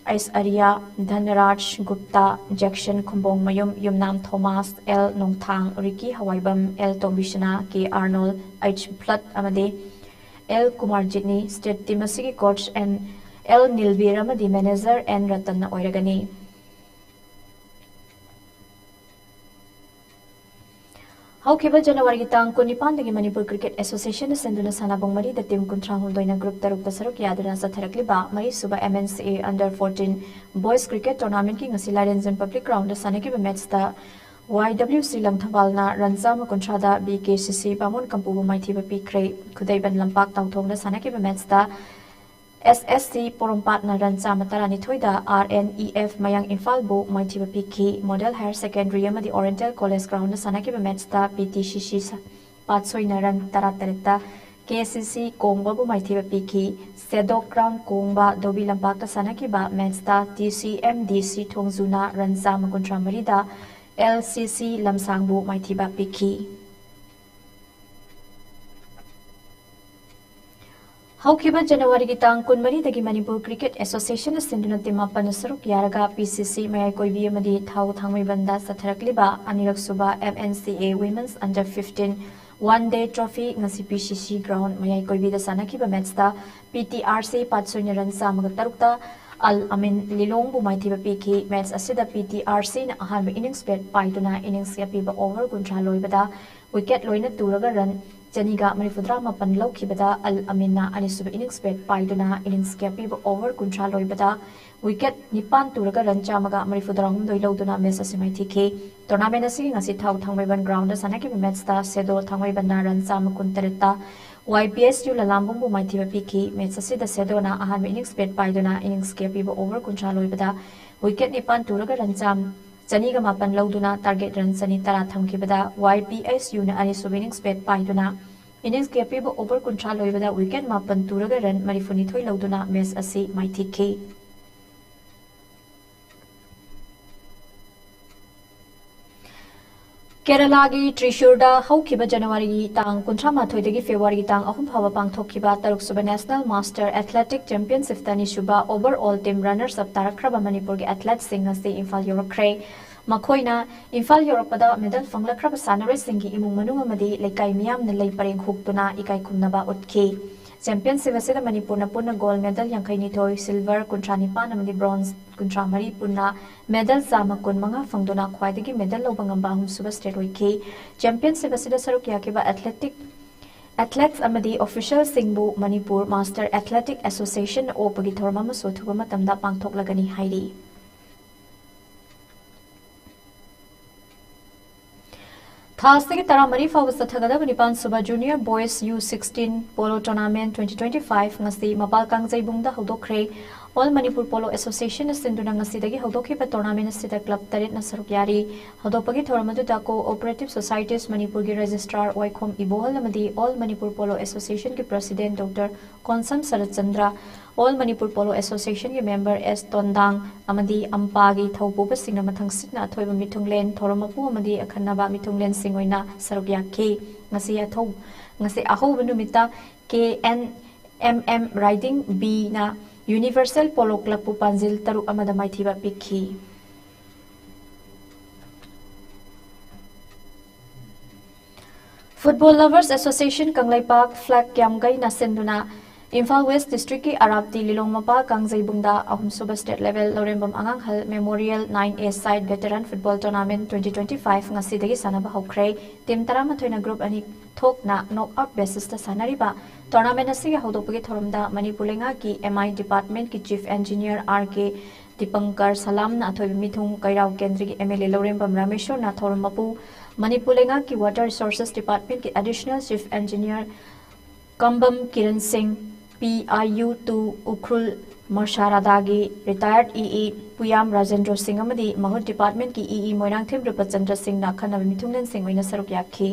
S Arya, Dhanraj Gupta, Jackson Khumbongmayum, Yumnam Thomas, L Nongthang, Ricky Hawaibam, L Tombishana, K Arnold, H Blood ꯑꯃꯗꯤ L Kumar Jitney꯫ State team ꯑꯁꯤꯒꯤ coach N L Nilbir ꯑꯃꯗꯤ manager N Ratan ꯅ ꯑꯣꯏꯔꯒꯅꯤ꯫ ꯍꯧꯈꯤꯕ ꯖꯅꯋꯥꯔꯤꯒꯤ ꯇꯥꯡ ꯀꯨꯟꯅꯤꯄꯥꯟꯗꯒꯤ ꯃꯅꯤꯄꯨꯔ ꯀ꯭ꯔꯤꯀꯦꯠ ꯑꯦꯁꯣꯁꯤꯌꯦꯁꯟꯅ ꯁꯤꯟꯗꯨꯅ ꯁꯥꯟꯅꯄꯨꯡ ꯃꯔꯤꯗ ꯇꯤꯝ ꯀꯨꯟꯊ꯭ꯔꯥ ꯍꯨꯝꯗꯣꯏꯅ ꯒ꯭ꯔꯨꯞ ꯇꯔꯨꯛꯇ ꯁꯔꯨꯛ ꯌꯥꯗꯨꯅ ꯆꯠꯊꯔꯛꯂꯤꯕ ꯃꯔꯤꯁꯨꯕ M N C A Under fourteen Boys Cricket Tournamentꯀꯤ ꯉꯁꯤ ꯂꯥꯏꯔꯦꯟꯖꯝ ꯄꯕ꯭ꯂꯤꯛ ꯒ꯭ꯔꯥꯎꯟꯗ ꯁꯥꯟꯅꯈꯤꯕ ꯃꯦꯠꯁꯇ Y W C ꯂꯪꯊꯕꯥꯜꯅ ꯔꯟ ꯆꯥꯝꯃ ꯀꯨꯟꯊ꯭ꯔꯥꯗ B K C C ꯕꯥꯃꯣꯟ ꯀꯝꯄꯨꯕꯨ ꯃꯥꯏꯊꯤꯕ ꯄꯤꯈ꯭ꯔꯦ꯫ ꯈꯨꯗꯩꯕꯟ ꯂꯝꯄꯥꯛ ꯇꯥꯎꯊꯣꯡꯗ ꯁꯥꯟꯅꯈꯤꯕ ꯃꯦꯠꯁꯇ S S C ꯄꯣꯔꯣꯝꯄꯥꯠꯅ ꯔꯟ ꯆꯥꯝꯃ ꯇꯔꯥꯅꯤꯊꯣꯏꯗ R N E F ꯃꯌꯥꯡ ꯏꯝꯐꯥꯜꯕꯨ ꯃꯥꯏꯊꯤꯕ ꯄꯤꯈꯤ꯫ ꯃꯣꯗꯦꯜ ꯍꯥꯌꯔ ꯁꯦꯀꯦꯟꯗꯔꯤ ꯑꯃꯗꯤ ꯑꯣꯔꯤꯌꯦꯟꯇꯦꯜ ꯀꯣꯂꯦꯖ ꯒ꯭ꯔꯥꯎꯟꯗ ꯁꯥꯟꯅꯈꯤꯕ ꯃꯦꯠꯁꯇ P T C C ꯁ-, ꯄꯥꯠꯁꯣꯏꯅ ꯔꯟ ꯇꯔꯥꯇꯔꯦꯠꯇ K C C ꯀꯣꯡꯕꯕꯨ ꯃꯥꯏꯊꯤꯕ ꯄꯤꯈꯤ꯫ ꯁꯦꯗꯣꯛ ꯒ꯭ꯔꯥꯎꯟ ꯀꯣꯡꯕ ꯙꯣꯕꯤ ꯂꯝꯄꯥꯛꯇ ꯁꯥꯟꯅꯈꯤꯕ ꯃꯦꯠꯁꯇ T C M D C ꯊꯣꯡꯖꯨꯅ ꯔꯟ ꯆꯥꯝꯃ ꯀꯨꯟꯊ꯭ꯔꯥ ꯃꯔꯤꯗ L C C ꯂꯝꯁꯥꯡꯕꯨ ꯃꯥꯏꯊꯤꯕ ꯄꯤꯈꯤ꯫ ꯍꯧꯈꯤꯕ ꯖꯅꯋꯥꯔꯤꯒꯤ ꯇꯥꯡ ꯀꯨꯟꯃꯔꯤꯗꯒꯤ ꯃꯅꯤꯄꯨꯔ ꯀ꯭ꯔꯤꯀꯦꯠ ꯑꯦꯁꯣꯁꯤꯌꯦꯁꯟꯅ ꯁꯤꯟꯗꯨꯅ ꯇꯤꯝ ꯃꯥꯄꯟꯅ ꯁꯔꯨꯛ ꯌꯥꯔꯒ P C C ꯃꯌꯥꯏ ꯀꯣꯏꯕꯤ ꯑꯃꯗꯤ ꯊꯥꯎ ꯊꯥꯡꯃꯩꯕꯟꯗ ꯆꯠꯊꯔꯛꯂꯤꯕ ꯑꯅꯤꯔꯛ ꯁꯨꯕ M N C A Women's Under fifteen One Day Trophy ꯉꯁꯤ P C C ꯒ꯭ꯔꯥꯎꯟ ꯃꯌꯥꯏ ꯀꯣꯏꯕꯤꯗ ꯁꯥꯟꯅꯈꯤꯕ ꯃꯦꯠꯁꯇ P T R C ꯄꯥꯠꯁꯣꯏꯅ ꯔꯟ ꯆꯥꯝꯃꯒ ꯇꯔꯨꯛꯇ ꯑꯜ ꯑꯃꯤꯟ ꯂꯤꯂꯣꯡꯕꯨ ꯃꯥꯏꯊꯤꯕ ꯄꯤꯈꯤ꯫ ꯃꯦꯠꯁ ꯑꯁꯤꯗ P T R C ꯅ ꯑꯍꯥꯟꯕ ꯏꯅꯤꯡꯁ ꯕꯦꯠ ꯄꯥꯏꯗꯨꯅ ꯏꯅꯤꯡꯁꯀꯤ ꯑꯄꯤꯕ ꯑꯣꯚꯔ ꯀꯨꯟꯊ꯭ꯔꯥ ꯂꯣꯏꯕꯗ ꯋꯤꯀꯦꯠ ꯂꯣꯏꯅ ꯇꯨꯔꯒ ꯔꯟ ꯆꯅꯤꯒ ꯃꯔꯤꯐꯨꯇꯔꯥ ꯃꯥꯄꯟ ꯂꯧꯈꯤꯕꯗ ꯑꯜ ꯑꯃꯤꯟꯅ ꯑꯅꯤꯁꯨꯕ ꯏꯅꯤꯡꯁ ꯕꯦꯠ ꯄꯥꯏꯗꯨꯅ ꯏꯅꯤꯡꯁꯀꯤ ꯑꯄꯤꯕ ꯑꯣꯚꯔ ꯀꯨꯟꯊ꯭ꯔꯥ ꯂꯣꯏꯕꯗ ꯋꯤꯀꯦꯠ ꯅꯤꯄꯥꯟ ꯇꯨꯔꯒ ꯔꯟ ꯆꯥꯝꯃꯒ ꯃꯔꯤꯐꯨꯇꯔꯥꯍꯨꯝꯗꯣꯏ ꯂꯧꯗꯨꯅ ꯃꯦꯠꯁ ꯑꯁꯤ ꯃꯥꯏꯊꯤꯈꯤ꯫ ꯇꯣꯔꯅꯥꯃꯦꯟ ꯑꯁꯤꯒꯤ ꯉꯁꯤ ꯊꯥꯎ ꯊꯥꯡꯃꯩꯕꯟ ꯒ꯭ꯔꯥꯎꯟꯗ ꯁꯥꯟꯅꯈꯤꯕ ꯃꯦꯠꯁꯇ ꯁꯦꯗꯣ ꯊꯥꯡꯃꯩꯕꯟꯅ ꯔꯟ ꯆꯥꯝꯃ ꯀꯨꯟꯇꯔꯦꯠꯇ Y P S U ꯂꯂꯥꯝꯕꯨꯡꯕꯨ ꯃꯥꯏꯊꯤꯕ ꯄꯤꯈꯤ꯫ ꯃꯦꯠꯁ ꯑꯁꯤꯗ ꯁꯦꯗꯣꯅ ꯑꯍꯥꯟꯕ ꯏꯅꯤꯡꯁ ꯕꯦꯠ ꯄꯥꯏꯗꯨꯅ ꯏꯅꯤꯡꯁꯀꯤ ꯑꯄꯤꯕ ꯑꯣꯚꯔ ꯀꯨꯟꯊ꯭ꯔꯥ ꯂꯣꯏꯕꯗ ꯋꯤꯀꯦꯠ ꯅꯤꯄꯥꯟ ꯇꯨꯔꯒ ꯔꯟ ꯆꯥꯝ ꯆꯅꯤꯒ ꯃꯥꯄꯟ ꯂꯧꯗꯨꯅ ꯇꯥꯔꯒꯦꯠ ꯔꯟ ꯆꯅꯤ ꯇꯔꯥ ꯊꯝꯈꯤꯕꯗ Y P S U ꯅ ꯑꯅꯤꯁꯨꯕ ꯏꯅꯤꯡꯁ ꯕꯦꯠ ꯄꯥꯏꯗꯨꯅ ꯏꯅꯤꯡꯁꯀꯤ ꯑꯄꯤꯕ ꯑꯣꯚꯔ ꯀꯨꯟꯊ꯭ꯔꯥ ꯂꯣꯏꯕꯗ ꯋꯤꯀꯦꯠ ꯃꯥꯄꯟ ꯇꯨꯔꯒ ꯔꯟ ꯃꯔꯤꯐꯨꯅꯤꯊꯣꯏ ꯂꯧꯗꯨꯅ ꯃꯦꯠꯁ ꯑꯁꯤ ꯃꯥꯏꯊꯤꯈꯤ꯫ ꯀꯦꯔꯂꯥꯒꯤ ꯇ꯭ꯔꯤꯁꯨꯔꯗ ꯍꯧꯈꯤꯕ ꯖꯅꯋꯥꯔꯤꯒꯤ ꯇꯥꯡ ꯀꯨꯟꯊ꯭ꯔꯥ ꯃꯥꯊꯣꯏꯗꯒꯤ ꯐꯦꯕ꯭ꯔꯨꯋꯥꯔꯤꯒꯤ ꯇꯥꯡ ꯑꯍꯨꯝ ꯐꯥꯎꯕ ꯄꯥꯡꯊꯣꯛꯈꯤꯕ ꯇꯔꯨꯛ ꯁꯨꯕ National Master Athletic Championshipꯇ ꯑꯅꯤꯁꯨꯕ overall team runners up ꯇꯥꯔꯛꯈ꯭ꯔꯕ ꯃꯅꯤꯄꯨꯔꯒꯤ athleteꯁꯤꯡ ꯉꯁꯤ ꯏꯝꯐꯥꯜ ꯌꯧꯔꯛꯈ꯭ꯔꯦ꯫ ꯃꯈꯣꯏꯅ ꯏꯝꯐꯥꯜ ꯌꯧꯔꯛꯄꯗ medal ꯐꯪꯂꯛꯈ꯭ꯔꯕ ꯁꯥꯟꯅꯔꯣꯏꯁꯤꯡꯒꯤ ꯏꯃꯨꯡ ꯃꯅꯨꯡ ꯑꯃꯗꯤ ꯂꯩꯀꯥꯏ ꯃꯤꯌꯥꯝꯅ ꯂꯩ ꯄꯔꯦꯡ ꯍꯨꯛꯇꯨꯅ ꯏꯀꯥꯏ ꯈꯨꯝꯅꯕ ꯎꯠꯈꯤ꯫ ꯆꯦꯝꯄꯤꯌꯟꯁꯤꯞ ꯑꯁꯤꯗ ꯃꯅꯤꯄꯨꯔꯅ ꯄꯨꯟꯅ ꯒꯣꯜꯗ ꯃꯦꯗꯜ ꯌꯥꯡꯈꯩ ꯅꯤꯊꯣꯏ, ꯁꯤꯜꯚꯔ ꯀꯨꯟꯊ꯭ꯔꯥ ꯅꯤꯄꯥꯟ ꯑꯃꯗꯤ ꯕ꯭ꯔꯣꯟꯖ ꯀꯨꯟꯊ꯭ꯔꯥ ꯃꯔꯤ, ꯄꯨꯟꯅ ꯃꯦꯗꯜ ꯆꯥꯝꯃ ꯀꯨꯟ ꯃꯉꯥ ꯐꯪꯗꯨꯅ ꯈ꯭ꯋꯥꯏꯗꯒꯤ ꯃꯦꯗꯜ ꯂꯧꯕ ꯉꯝꯕ ꯑꯍꯨꯝꯁꯨꯕ ꯁ꯭ꯇꯦꯠ ꯑꯣꯏꯈꯤ꯫ ꯆꯦꯝꯄꯤꯌꯟꯁꯤꯞ ꯑꯁꯤꯗ ꯁꯔꯨꯛ ꯌꯥꯈꯤꯕ ꯑꯦꯊꯂꯦꯇꯤꯛ, ꯑꯦꯊꯂꯦꯠꯁ ꯑꯃꯗꯤ ꯑꯣꯐꯤꯁꯤꯌꯦꯜꯁꯤꯡꯕꯨ ꯃꯅꯤꯄꯨꯔ ꯃꯥꯁꯇꯔ ꯑꯦꯊꯂꯦꯇꯤꯛ ꯑꯦꯁꯣꯁꯤꯌꯦꯁꯟꯅ ꯑꯣꯛꯄꯒꯤ ꯊꯧꯔꯝ ꯑꯃꯁꯨ ꯑꯊꯨꯕ ꯃꯇꯝꯗ ꯄꯥꯡꯊꯣꯛꯂꯒꯅꯤ ꯍꯥꯏꯔꯤ꯫ ꯊꯥ ꯑꯁꯤꯒꯤ ꯇꯔꯥꯃꯔꯤ ꯐꯥꯎꯕ ꯆꯠꯊꯒꯗꯕ ꯅꯤꯄꯥꯟ ꯁꯨꯕ Junior Boys U sixteen Polo Tournament twenty twenty-five ꯉꯁꯤ ꯃꯄꯥꯜ ꯀꯥꯡꯖꯩꯕꯨꯡꯗ ꯍꯧꯗꯣꯛꯈ꯭ꯔꯦ꯫ All Manipur Polo Association ꯅ ꯁꯤꯟꯗꯨꯅ ꯉꯁꯤꯗꯒꯤ ꯍꯧꯗꯣꯛꯈꯤꯕ ꯇꯣꯔꯅꯥꯃꯦꯟ ꯑꯁꯤꯗ ꯀ꯭ꯂꯕ ꯇꯔꯦꯠꯅ ꯁꯔꯨꯛ ꯌꯥꯔꯤ꯫ ꯍꯧꯗꯣꯛꯄꯒꯤ ꯊꯧꯔꯝ ꯑꯗꯨꯗ Cooperative Societies ꯃꯅꯤꯄꯨꯔꯒꯤ ꯔꯦꯖꯤꯁꯇ꯭ꯔꯥꯔ ꯋꯥꯏꯈꯣꯝ ꯏꯕꯣꯍꯜ ꯑꯃꯗꯤ All Manipur Polo Association ꯒꯤ president doctor Konsam Saratchandra, All Manipur Polo Association ꯒꯤ ꯃꯦꯝꯕꯔ ꯑꯦꯁ ꯇꯣꯟꯗꯥꯡ ꯑꯃꯗꯤ ꯑꯝꯄꯥꯒꯤ ꯊꯧꯄꯨꯕꯁꯤꯡꯅ ꯃꯊꯪꯁꯤꯠꯅ ꯑꯊꯣꯏꯕ ꯃꯤꯊꯨꯡꯂꯦꯟ, ꯊꯧꯔꯝ ꯃꯄꯨ ꯑꯃꯗꯤ ꯑꯈꯟꯅꯕ ꯃꯤꯊꯨꯡꯂꯦꯟꯁꯤꯡ ꯑꯣꯏꯅ ꯁꯔꯨꯛ ꯌꯥꯈꯤ꯫ ꯉꯁꯤ ꯑꯊꯧ-, ꯉꯁꯤ ꯑꯍꯧꯕ ꯅꯨꯃꯤꯠꯇ K N M M riding ꯕꯤꯅ ꯌꯨꯅꯤꯚꯔꯁꯦꯜ ꯄꯣꯂꯣ ꯀ꯭ꯂꯕꯄꯨ ꯄꯥꯟꯖꯤꯜ ꯇꯔꯨꯛ ꯑꯃꯗ ꯃꯥꯏꯊꯤꯕ ꯄꯤꯈꯤ꯫ Football Lovers Association ꯀꯪꯂꯩꯄꯥꯛ, ꯐ꯭ꯂꯦꯛ ꯀ꯭ꯌꯥꯝꯒꯩꯅ ꯁꯤꯟꯗꯨꯅ ꯏꯝꯐꯥꯜ ꯋꯦꯁ ꯗꯤꯁꯇ꯭ꯔꯤꯛꯀꯤ ꯑꯔꯥꯞꯇꯤ ꯂꯤꯂꯣꯡ ꯃꯄꯥꯜ ꯀꯥꯡꯖꯩꯕꯨꯡꯗ ꯑꯍꯨꯝꯁꯨꯕ state level Laurembam Angahal memorial nine a side veteran football tournament twenty twenty five ꯉꯁꯤꯗꯒꯤ ꯁꯥꯟꯅꯕ ꯍꯧꯈ꯭ꯔꯦ꯫ ꯇꯤꯝ ꯇꯔꯥꯃꯥꯊꯣꯏꯅ ꯒ꯭ꯔꯨꯞ ꯑꯅꯤ ꯊꯣꯛꯅ ꯅꯣꯛ ꯑꯥꯎꯠ ꯕꯦꯁꯤꯁꯇ ꯁꯥꯟꯅꯔꯤꯕ ꯇꯣꯔꯅꯥꯃꯦꯟ ꯑꯁꯤꯒꯤ ꯍꯧꯗꯣꯛꯄꯒꯤ ꯊꯧꯔꯝꯗ ꯃꯅꯤꯄꯨꯔ ꯂꯩꯉꯥꯛꯀꯤ ꯑꯦꯝ ꯑꯥꯏ ꯗꯤꯄꯥꯔꯠꯃꯦꯟꯠꯀꯤ ꯆꯤꯐ ꯏꯟꯖꯤꯅꯤꯌꯔ ꯑꯥꯔ ꯀꯦ ꯗꯤꯄꯪꯀꯔ ꯁꯂꯥꯝꯅ ꯑꯊꯣꯏꯕ ꯃꯤꯊꯨꯡ, ꯀꯩꯔꯥꯎ ꯀꯦꯟꯗ꯭ꯔꯒꯤ ꯑꯦꯝ ꯑꯦꯜ ꯑꯦ ꯂꯧꯔꯦꯝꯕꯝ ꯔꯥꯃꯦꯁꯣꯔꯅ ꯊꯧꯔꯝ ꯃꯄꯨ, ꯃꯅꯤꯄꯨꯔ ꯂꯩꯉꯥꯛꯀꯤ ꯋꯥꯇꯔ ꯔꯤꯁꯣꯔꯁꯦꯁ ꯗꯤꯄꯥꯔꯠꯃꯦꯟꯠꯀꯤ additional chief engineer Kambam Kiran Singh, P I U two Ukhrul ꯃꯣꯔꯁꯥꯔꯥꯗꯥꯒꯤ ꯔꯤꯇꯥꯌꯔꯗ ꯏ ꯏ ꯄꯨꯌꯥꯝ ꯔꯥꯖꯦꯟꯗ꯭ꯔꯣ ꯁꯤꯡ ꯑꯃꯗꯤ ꯃꯍꯨꯠ ꯗꯤꯄꯥꯔꯠꯃꯦꯟꯠꯀꯤ ꯏ ꯏ ꯃꯣꯏꯔꯥꯡꯊꯦꯝ ꯔꯨꯄꯆꯟꯗ꯭ꯔ ꯁꯤꯡꯅ ꯑꯈꯟꯅꯕ ꯃꯤꯊꯨꯡꯂꯦꯟꯁꯤꯡ ꯑꯣꯏꯅ ꯁꯔꯨꯛ ꯌꯥꯈꯤ꯫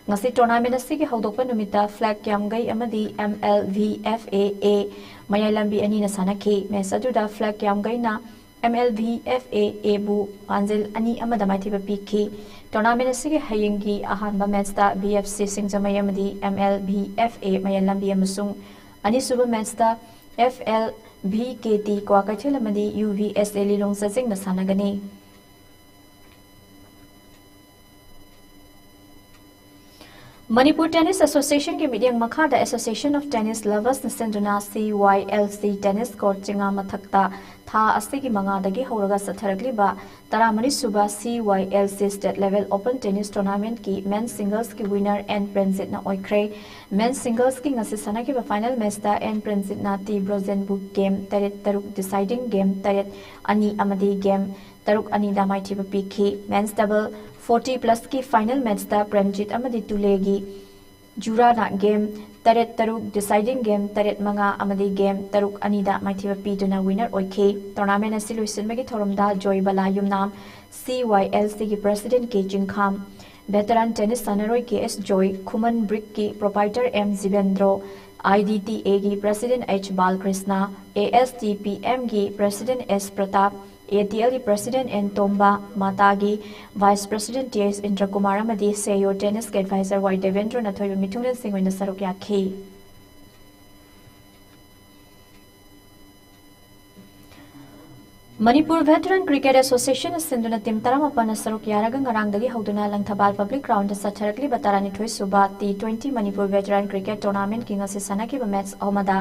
ꯉꯁꯤ ꯇꯣꯔꯅꯥꯃꯦꯟ ꯑꯁꯤꯒꯤ ꯍꯧꯗꯣꯛꯄ ꯅꯨꯃꯤꯠꯇ ꯐ꯭ꯂꯦꯛ ꯀ꯭ꯌꯥꯝꯒꯩ ꯑꯃꯗꯤ M L V F A ꯑꯦ ꯃꯌꯥꯏ ꯂꯝꯕꯤ ꯑꯅꯤꯅ ꯁꯥꯟꯅꯈꯤ꯫ ꯃꯦꯆ ꯑꯗꯨꯗ ꯐ꯭ꯂꯦꯛ ꯀ꯭ꯌꯥꯝꯒꯩꯅ M L V F A ꯑꯦꯕꯨ ꯄꯥꯟꯖꯤꯜ ꯑꯅꯤ ꯑꯃꯗ ꯃꯥꯏꯊꯤꯕ ꯄꯤꯈꯤ꯫ ꯇꯣꯔꯅꯥꯃꯦꯟ ꯑꯁꯤꯒꯤ ꯍꯌꯦꯡꯒꯤ ꯑꯍꯥꯟꯕ ꯃꯦꯆꯇ ꯚꯤ ꯑꯦꯐ ꯁꯤ ꯁꯤꯡꯖꯃꯩ ꯑꯃꯗꯤ M L V F A ꯃꯌꯥꯏ ꯂꯝꯕꯤ ꯑꯃꯁꯨꯡ ꯑꯅꯤꯁꯨꯕ ꯃꯦꯆꯇ ꯑꯦꯐ ꯑꯦꯜ ꯚꯤ ꯀꯦ ꯇꯤ ꯀ꯭ꯋꯥꯀꯩꯊꯦꯜ ꯑꯃꯗꯤ ꯌꯨ ꯚꯤ ꯑꯦꯁ ꯑꯦ ꯂꯤꯂꯣꯡ ꯆꯥꯖꯤꯡꯅ ꯁꯥꯟꯅꯒꯅꯤ꯫ ꯃꯅꯤꯄꯨꯔ ꯇꯦꯅꯤꯁ ꯑꯦꯁꯣꯁꯤꯌꯦꯁꯟꯒꯤ ꯃꯤꯠꯌꯦꯡ ꯃꯈꯥꯗ Association of Tennis Lovers ꯅ ꯁꯤꯟꯗꯨꯅ C Y L C Tennis Court ꯆꯤꯉꯥ ꯃꯊꯛꯇ ꯊꯥ ꯑꯁꯤꯒꯤ ꯃꯉꯥꯗꯒꯤ ꯍꯧꯔꯒ ꯆꯠꯊꯔꯛꯂꯤꯕ ꯇꯔꯥꯃꯔꯤ ꯁꯨꯕ C Y L C State Level Open Tennis Tournament ꯀꯤ Men Singles ꯀꯤ winner N ꯄ꯭ꯔꯦꯝꯖꯤꯠꯅ ꯑꯣꯏꯈ꯭ꯔꯦ꯫ Men Singles ꯀꯤ ꯉꯁꯤ ꯁꯥꯟꯅꯈꯤꯕ final match ꯇ N ꯄ꯭ꯔꯦꯝꯖꯤꯠꯅ T ꯕ꯭ꯔꯣꯖꯦꯟꯕꯨ game ꯇꯔꯦꯠ ꯇꯔꯨꯛ, deciding game ꯇꯔꯦꯠ ꯑꯅꯤ ꯑꯃꯗꯤ game ꯇꯔꯨꯛ ꯑꯅꯤꯗ ꯃꯥꯏꯊꯤꯕ ꯄꯤꯈꯤ꯫ Men's double forty plus ꯀꯤ final match ꯇ ꯄ꯭ꯔꯦꯝꯖꯤꯠ ꯑꯃꯗꯤ ꯇꯨꯂꯦꯒꯤ ꯖꯨꯔꯥꯅ game ꯇꯔꯦꯠ ꯇꯔꯨꯛ, deciding game ꯇꯔꯦꯠ ꯃꯉꯥ ꯑꯃꯗꯤ game ꯇꯔꯨꯛ ꯑꯅꯤꯗ ꯃꯥꯏꯊꯤꯕ ꯄꯤꯗꯨꯅ winner ꯑꯣꯏꯈꯤ꯫ Tournament ꯑꯁꯤ ꯂꯣꯏꯁꯤꯟꯕꯒꯤ ꯊꯧꯔꯝꯗ ꯖꯣꯏ ꯕꯂꯥ ꯌꯨꯝꯅꯥꯝ, C Y L C ꯒꯤ president K ꯆꯤꯡꯈꯥꯝ, veteran tennis ꯁꯥꯟꯅꯔꯣꯏ K S joy, Khuman ꯕ꯭ꯔꯤꯛꯀꯤ proprietor M ꯖꯤꯕꯦꯟꯗ꯭ꯔꯣ, I D T A ꯒꯤ president H ꯕꯥꯂꯀ꯭ꯔꯤꯁꯅ, A S T P M ꯒꯤ president S Pratap, A T L ꯒꯤ president N ꯇꯣꯝꯕ, ꯃꯥꯇꯥꯒꯤ vice president T S ꯏꯟꯗ꯭ꯔꯀꯨꯃꯥꯔ ꯑꯃꯗꯤ ꯁꯦꯌꯣ tennis ꯀꯤ advisor Y ꯗꯦꯕꯦꯟꯗ꯭ꯔꯣꯅ ꯊꯣꯏꯕ ꯃꯤꯊꯨꯡꯂꯦꯟꯁꯤꯡ ꯑꯣꯏꯅ ꯁꯔꯨꯛ ꯌꯥꯈꯤ꯫ ꯃꯅꯤꯄꯨꯔ Veteran Cricket Association ꯅ ꯁꯤꯟꯗꯨꯅ team ꯇꯔꯥꯃꯥꯄꯟꯅ ꯁꯔꯨꯛ ꯌꯥꯔꯒ ꯉꯔꯥꯡꯗꯒꯤ ꯍꯧꯗꯨꯅ ꯂꯪꯊꯕꯥꯜ public ground ꯗ ꯆꯠꯊꯔꯛꯂꯤꯕ ꯇꯔꯥꯅꯤꯊꯣꯏ ꯁꯨꯕ T twenty Manipur Veteran Cricket Tournament ꯀꯤ ꯉꯁꯤ ꯁꯥꯟꯅꯈꯤꯕ match ꯑꯃꯗ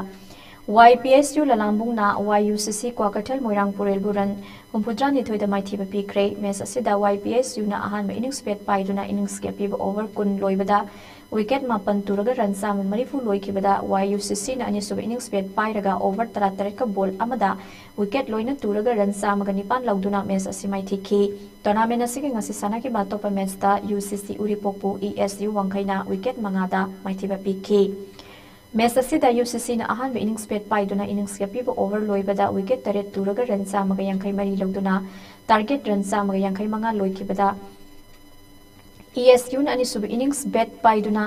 Y P S U ꯂꯂꯥꯝꯕꯨꯡꯅ Y U C C Kwakeithel ꯃꯣꯏꯔꯥꯡ ꯄꯨꯔꯦꯜꯕꯨ run ꯍꯨꯝꯐꯨꯇꯔꯥꯅꯤꯊꯣꯏꯗ ꯃꯥꯏꯊꯤꯕ ꯄꯤꯈ꯭ꯔꯦ꯫ Match ꯑꯁꯤꯗ Y P S U ꯅ ꯑꯍꯥꯟꯕ innings bat ꯄꯥꯏꯗꯨꯅ innings ꯀꯤ ꯑꯄꯤꯕ over ꯀꯨꯟ ꯂꯣꯏꯕꯗ wicket ꯃꯥꯄꯟ ꯇꯨꯔꯒ run ꯆꯥꯝꯃ ꯃꯔꯤꯐꯨ ꯂꯣꯏꯈꯤꯕꯗ Y U C C ꯅ ꯑꯅꯤꯁꯨꯕ innings bat ꯄꯥꯏꯔꯒ over ꯇꯔꯥꯇꯔꯦꯠꯀ ball ꯑꯃꯗ wicket ꯂꯣꯏꯅ ꯇꯨꯔꯒ run ꯆꯥꯝꯃꯒ ꯅꯤꯄꯥꯟ ꯂꯧꯗꯨꯅ match ꯑꯁꯤ ꯃꯥꯏꯊꯤꯈꯤ꯫ Tournament ꯑꯁꯤꯒꯤ ꯉꯁꯤ ꯁꯥꯟꯅꯈꯤꯕ ꯑꯇꯣꯞꯄ match ꯇ U C C ꯎꯔꯤꯄꯣꯛꯄꯨ E S U ꯋꯥꯡꯈꯩꯅ wicket ꯃꯉꯥꯗ ꯃꯥꯏꯊꯤꯕ ꯄꯤꯈꯤ꯫ Match ꯑꯁꯤꯗ U C C ꯅ ꯑꯍꯥꯟꯕ innings bat ꯄꯥꯏꯗꯨꯅ innings ꯀꯤ ꯑꯄꯤꯕ over ꯂꯣꯏꯕꯗ wicket ꯇꯔꯦꯠ ꯇꯨꯔꯒ run ꯆꯥꯝꯃꯒ ꯌꯥꯡꯈꯩ ꯃꯔꯤ ꯂꯧꯗꯨꯅ target run ꯆꯥꯝꯃꯒ ꯌꯥꯡꯈꯩ ꯃꯉꯥ ꯂꯣꯏꯈꯤꯕꯗ, E S U ꯅ ꯑꯅꯤꯁꯨꯕ innings bat ꯄꯥꯏꯗꯨꯅ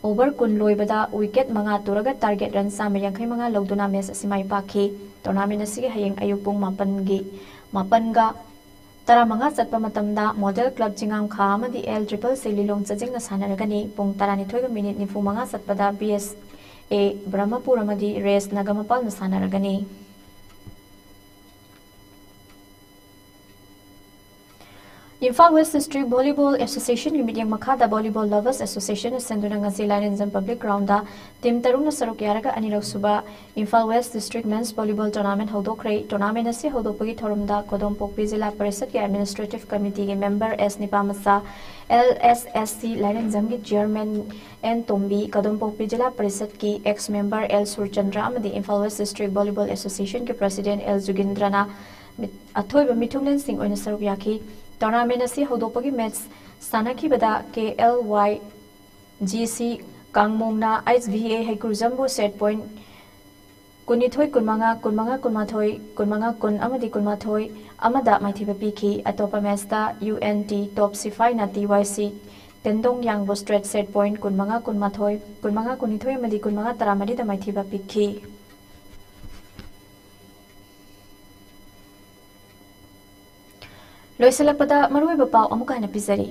over ꯀꯨꯟ ꯂꯣꯏꯕꯗ wicket ꯃꯉꯥ ꯇꯨꯔꯒ target run ꯆꯥꯝꯃ ꯌꯥꯡꯈꯩ ꯃꯉꯥ ꯂꯧꯗꯨꯅ match ꯑꯁꯤ ꯃꯥꯏ ꯄꯥꯛꯈꯤ꯫ Tournament ꯑꯁꯤꯒꯤ ꯍꯌꯦꯡ ꯑꯌꯨꯛ ꯄꯨꯡ ꯃꯥꯄꯟꯒꯤ, ꯃꯥꯄꯟꯒ ꯇꯔꯥꯃꯉꯥ ꯆꯠꯄ ꯃꯇꯝꯗ Model Club ꯆꯤꯉꯥꯝꯈꯥ ꯑꯃꯗꯤ L Triple C ꯂꯤꯂꯣꯡ ꯆꯥꯖꯤꯡꯅ ꯁꯥꯟꯅꯔꯒꯅꯤ꯫ ꯄꯨꯡ ꯇꯔꯥꯅꯤꯊꯣꯏꯒ minute ꯅꯤꯐꯨ ꯃꯉꯥ ꯆꯠꯄꯗ B S A ꯕ꯭ꯔꯍꯃꯄꯨꯔ ꯑꯃꯗꯤ ꯔꯦꯁ ꯅꯒꯃꯄꯥꯜꯅ ꯁꯥꯟꯅꯔꯒꯅꯤ꯫ ꯏꯝꯐꯥꯜ ꯋꯦꯁ ꯗꯤꯁꯇ꯭ꯔꯤꯛ ꯚꯣꯂꯤꯕꯣꯜ ꯑꯦꯁꯣꯁꯤꯌꯦꯁꯟꯒꯤ ꯃꯤꯠꯌꯦꯡ ꯃꯈꯥꯗ ꯚꯣꯂꯤꯕꯣꯜ ꯂꯚꯔꯁ ꯑꯦꯁꯣꯁꯤꯌꯦꯁꯟꯅ ꯁꯤꯟꯗꯨꯅ ꯉꯁꯤ ꯂꯥꯏꯔꯦꯟꯖꯝ ꯄꯕ꯭ꯂꯤꯛ ꯒ꯭ꯔꯥꯎꯟꯗ ꯇꯤꯝ ꯇꯔꯨꯛꯅ ꯁꯔꯨꯛ ꯌꯥꯔꯒ ꯑꯅꯤꯔꯛ ꯁꯨꯕ Imphal west district men's volleyball tournament ꯍꯧꯗꯣꯛꯈ꯭ꯔꯦ꯫ ꯇꯣꯔꯅꯥꯃꯦꯟ ꯑꯁꯤ ꯍꯧꯗꯣꯛꯄꯒꯤ ꯊꯧꯔꯝꯗ ꯀꯣꯗꯣꯝꯄꯣꯛꯄꯤ ꯖꯤꯂꯥ ꯄꯔꯤꯁꯠꯀꯤ ꯑꯦꯗꯃꯤꯅꯤꯁꯇ꯭ꯔꯦꯇꯤꯚ ꯀꯃꯤꯇꯤꯒꯤ member S Nipamacha, L S S C ꯂꯥꯏꯔꯦꯟꯖꯝꯒꯤ ꯆꯤꯌꯔꯃꯦꯟ ꯑꯦꯟ ꯇꯣꯝꯕꯤ, ꯀꯣꯗꯣꯝꯄꯣꯛꯄꯤ ꯖꯤꯂꯥ ꯄꯔꯤꯁꯠꯀꯤ ꯑꯦꯛꯁ ꯃꯦꯝꯕꯔ ꯑꯦꯜ ꯁꯨꯔꯆꯟꯗ꯭ꯔ ꯑꯃꯗꯤ ꯏꯝꯐꯥꯜ ꯋꯦꯁ ꯗꯤꯁꯇ꯭ꯔꯤꯛ ꯚꯣꯂꯤꯕꯣꯜ ꯑꯦꯁꯣꯁꯤꯌꯦꯁꯟꯒꯤ ꯄ꯭ꯔꯁꯤꯗꯦꯟꯠ ꯑꯦꯜ ꯖꯨꯒꯤꯟꯗ꯭ꯔꯅ ꯃꯤ-, ꯑꯊꯣꯏꯕ ꯃꯤꯊꯨꯡꯂꯦꯟꯁꯤꯡ ꯑꯣꯏꯅ ꯁꯔꯨꯛ ꯌꯥꯈꯤ꯫ ꯇꯣꯔꯅꯥꯃꯦꯟ ꯑꯁꯤ ꯍꯧꯗꯣꯛꯄꯒꯤ ꯃꯦꯠꯆ ꯁꯥꯟꯅꯈꯤꯕꯗ K L Y G C ꯀꯥꯡꯃꯣꯡꯅ ꯑꯩꯆ ꯚꯤ ꯑꯦ ꯍꯩꯀ꯭ꯔꯨꯖꯝꯕꯨ ꯁꯦꯠ ꯄꯣꯏꯟꯠ ꯀꯨꯟꯅꯤꯊꯣꯏ ꯀꯨꯟꯃꯉꯥ, ꯀꯨꯟꯃꯉꯥ ꯀꯨꯟꯃꯥꯊꯣꯏ, ꯀꯨꯟꯃꯉꯥ ꯀꯨꯟ ꯑꯃꯗꯤ ꯀꯨꯟꯃꯥꯊꯣꯏ ꯑꯃꯗ ꯃꯥꯏꯊꯤꯕ ꯄꯤꯈꯤ꯫ ꯑꯇꯣꯞꯄ ꯃꯦꯠꯆꯇ ꯌꯨ ꯑꯦꯟ ꯇꯤ ꯇꯣꯞ ꯁꯤꯐꯥꯏꯅ ꯇꯤ ꯋꯥꯏ ꯁꯤ ꯇꯦꯟꯗꯣꯡ ꯌꯥꯡꯕꯨ ꯁ꯭ꯇ꯭ꯔꯦꯠ ꯁꯦꯠ ꯄꯣꯏꯟꯠ ꯀꯨꯟꯃꯉꯥ ꯀꯨꯟꯃꯥꯊꯣꯏ, ꯀꯨꯟꯃꯉꯥ ꯀꯨꯟꯅꯤꯊꯣꯏ ꯑꯃꯗꯤ ꯀꯨꯟꯃꯉꯥ ꯇꯔꯥꯃꯔꯤꯗ ꯃꯥꯏꯊꯤꯕ ꯄꯤꯈꯤ꯫ ꯂꯣꯏꯁꯤꯜꯂꯛꯄꯗ ꯃꯔꯨꯑꯣꯏꯕ ꯄꯥꯎ ꯑꯃꯨꯛꯀ ꯍꯟꯅ ꯄꯤꯖꯔꯤ꯫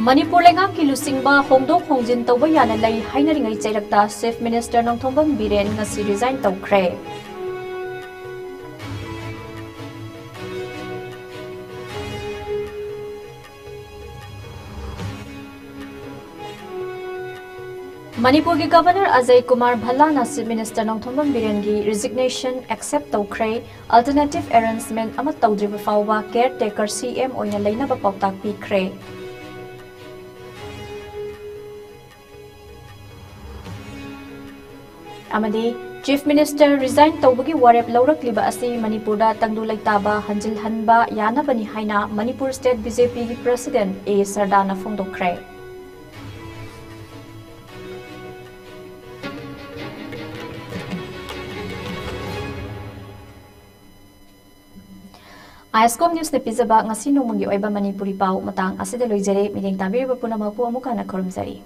ꯃꯅꯤꯄꯨꯔ ꯂꯩꯉꯥꯛꯀꯤ ꯂꯨꯆꯤꯡꯕ ꯍꯣꯡꯗꯣꯛ ꯍꯣꯡꯖꯤꯟ ꯇꯧꯕ ꯌꯥꯅ ꯂꯩ ꯍꯥꯏꯅꯔꯤꯉꯩ ꯆꯩꯔꯛꯇ ꯆꯤꯐ ꯃꯤꯅꯤꯁꯇꯔ ꯅꯣꯡꯊꯣꯝꯕꯝ ꯕꯤꯔꯦꯟ ꯉꯁꯤ ꯔꯤꯖꯥꯏꯟ ꯇꯧꯈ꯭ꯔꯦ꯫ ꯃꯅꯤꯄꯨꯔꯒꯤ ꯒꯚꯔꯅꯔ ꯑꯖꯌ ꯀꯨꯃꯥꯔ ꯚꯜꯂꯥꯅ ꯆꯤꯐ ꯃꯤꯅꯤꯁꯇꯔ ꯅꯣꯡꯊꯣꯝꯕꯝ ꯕꯤꯔꯦꯟꯒꯤ ꯔꯤꯖꯤꯒꯅꯦꯁꯟ ꯑꯦꯛꯁꯦꯞ ꯇꯧꯈ꯭ꯔꯦ꯫ ꯑꯜꯇꯔꯅꯦꯇꯤꯚ ꯑꯦꯔꯦꯟꯖꯃꯦꯟꯠ ꯑꯃ ꯇꯧꯗ꯭ꯔꯤꯕ ꯐꯥꯎꯕ ꯀꯦꯌꯔ ꯇꯦꯀꯔ ꯁꯤ ꯑꯦꯝ ꯑꯣꯏꯅ ꯂꯩꯅꯕ ꯄꯥꯎꯇꯥꯛ ꯄꯤꯈ꯭ꯔꯦ꯫ ꯑꯃꯗꯤ ꯆꯤꯐ ꯃꯤꯅꯤꯁꯇꯔ ꯔꯤꯖꯥꯏꯟ ꯇꯧꯕꯒꯤ ꯋꯥꯔꯦꯞ ꯂꯧꯔꯛꯂꯤꯕ ꯑꯁꯤ ꯃꯅꯤꯄꯨꯔꯗ ꯇꯪꯗꯨ ꯂꯩꯇꯥꯕ ꯍꯟꯖꯤꯜꯍꯟꯕ ꯌꯥꯅꯕꯅꯤ ꯍꯥꯏꯅ ꯃꯅꯤꯄꯨꯔ ꯁ꯭ꯇꯦꯠ ꯕꯤ ꯖꯦ ꯄꯤꯒꯤ ꯄ꯭ꯔꯁꯤꯗꯦꯟꯠ ꯑꯦ ꯁꯔꯗꯥꯅ ꯐꯣꯡꯗꯣꯛꯈ꯭ꯔꯦ꯫ ꯑꯥꯏ ꯑꯦꯁ ꯀꯣꯝ ꯅ꯭ꯌꯨꯁꯅ ꯄꯤꯖꯕ ꯉꯁꯤ ꯅꯣꯡꯃꯒꯤ ꯑꯣꯏꯕ ꯃꯅꯤꯄꯨꯔꯤ ꯄꯥꯎ ꯃꯇꯥꯡ ꯑꯁꯤꯗ ꯂꯣꯏꯖꯔꯦ꯫ ꯃꯤꯠꯌꯦꯡ ꯇꯥꯕꯤꯔꯤꯕ ꯄꯨꯝꯅꯃꯛꯄꯨ ꯑꯃꯨꯛ ꯍꯟꯅ ꯈꯨꯔꯨꯝꯖꯔꯤ꯫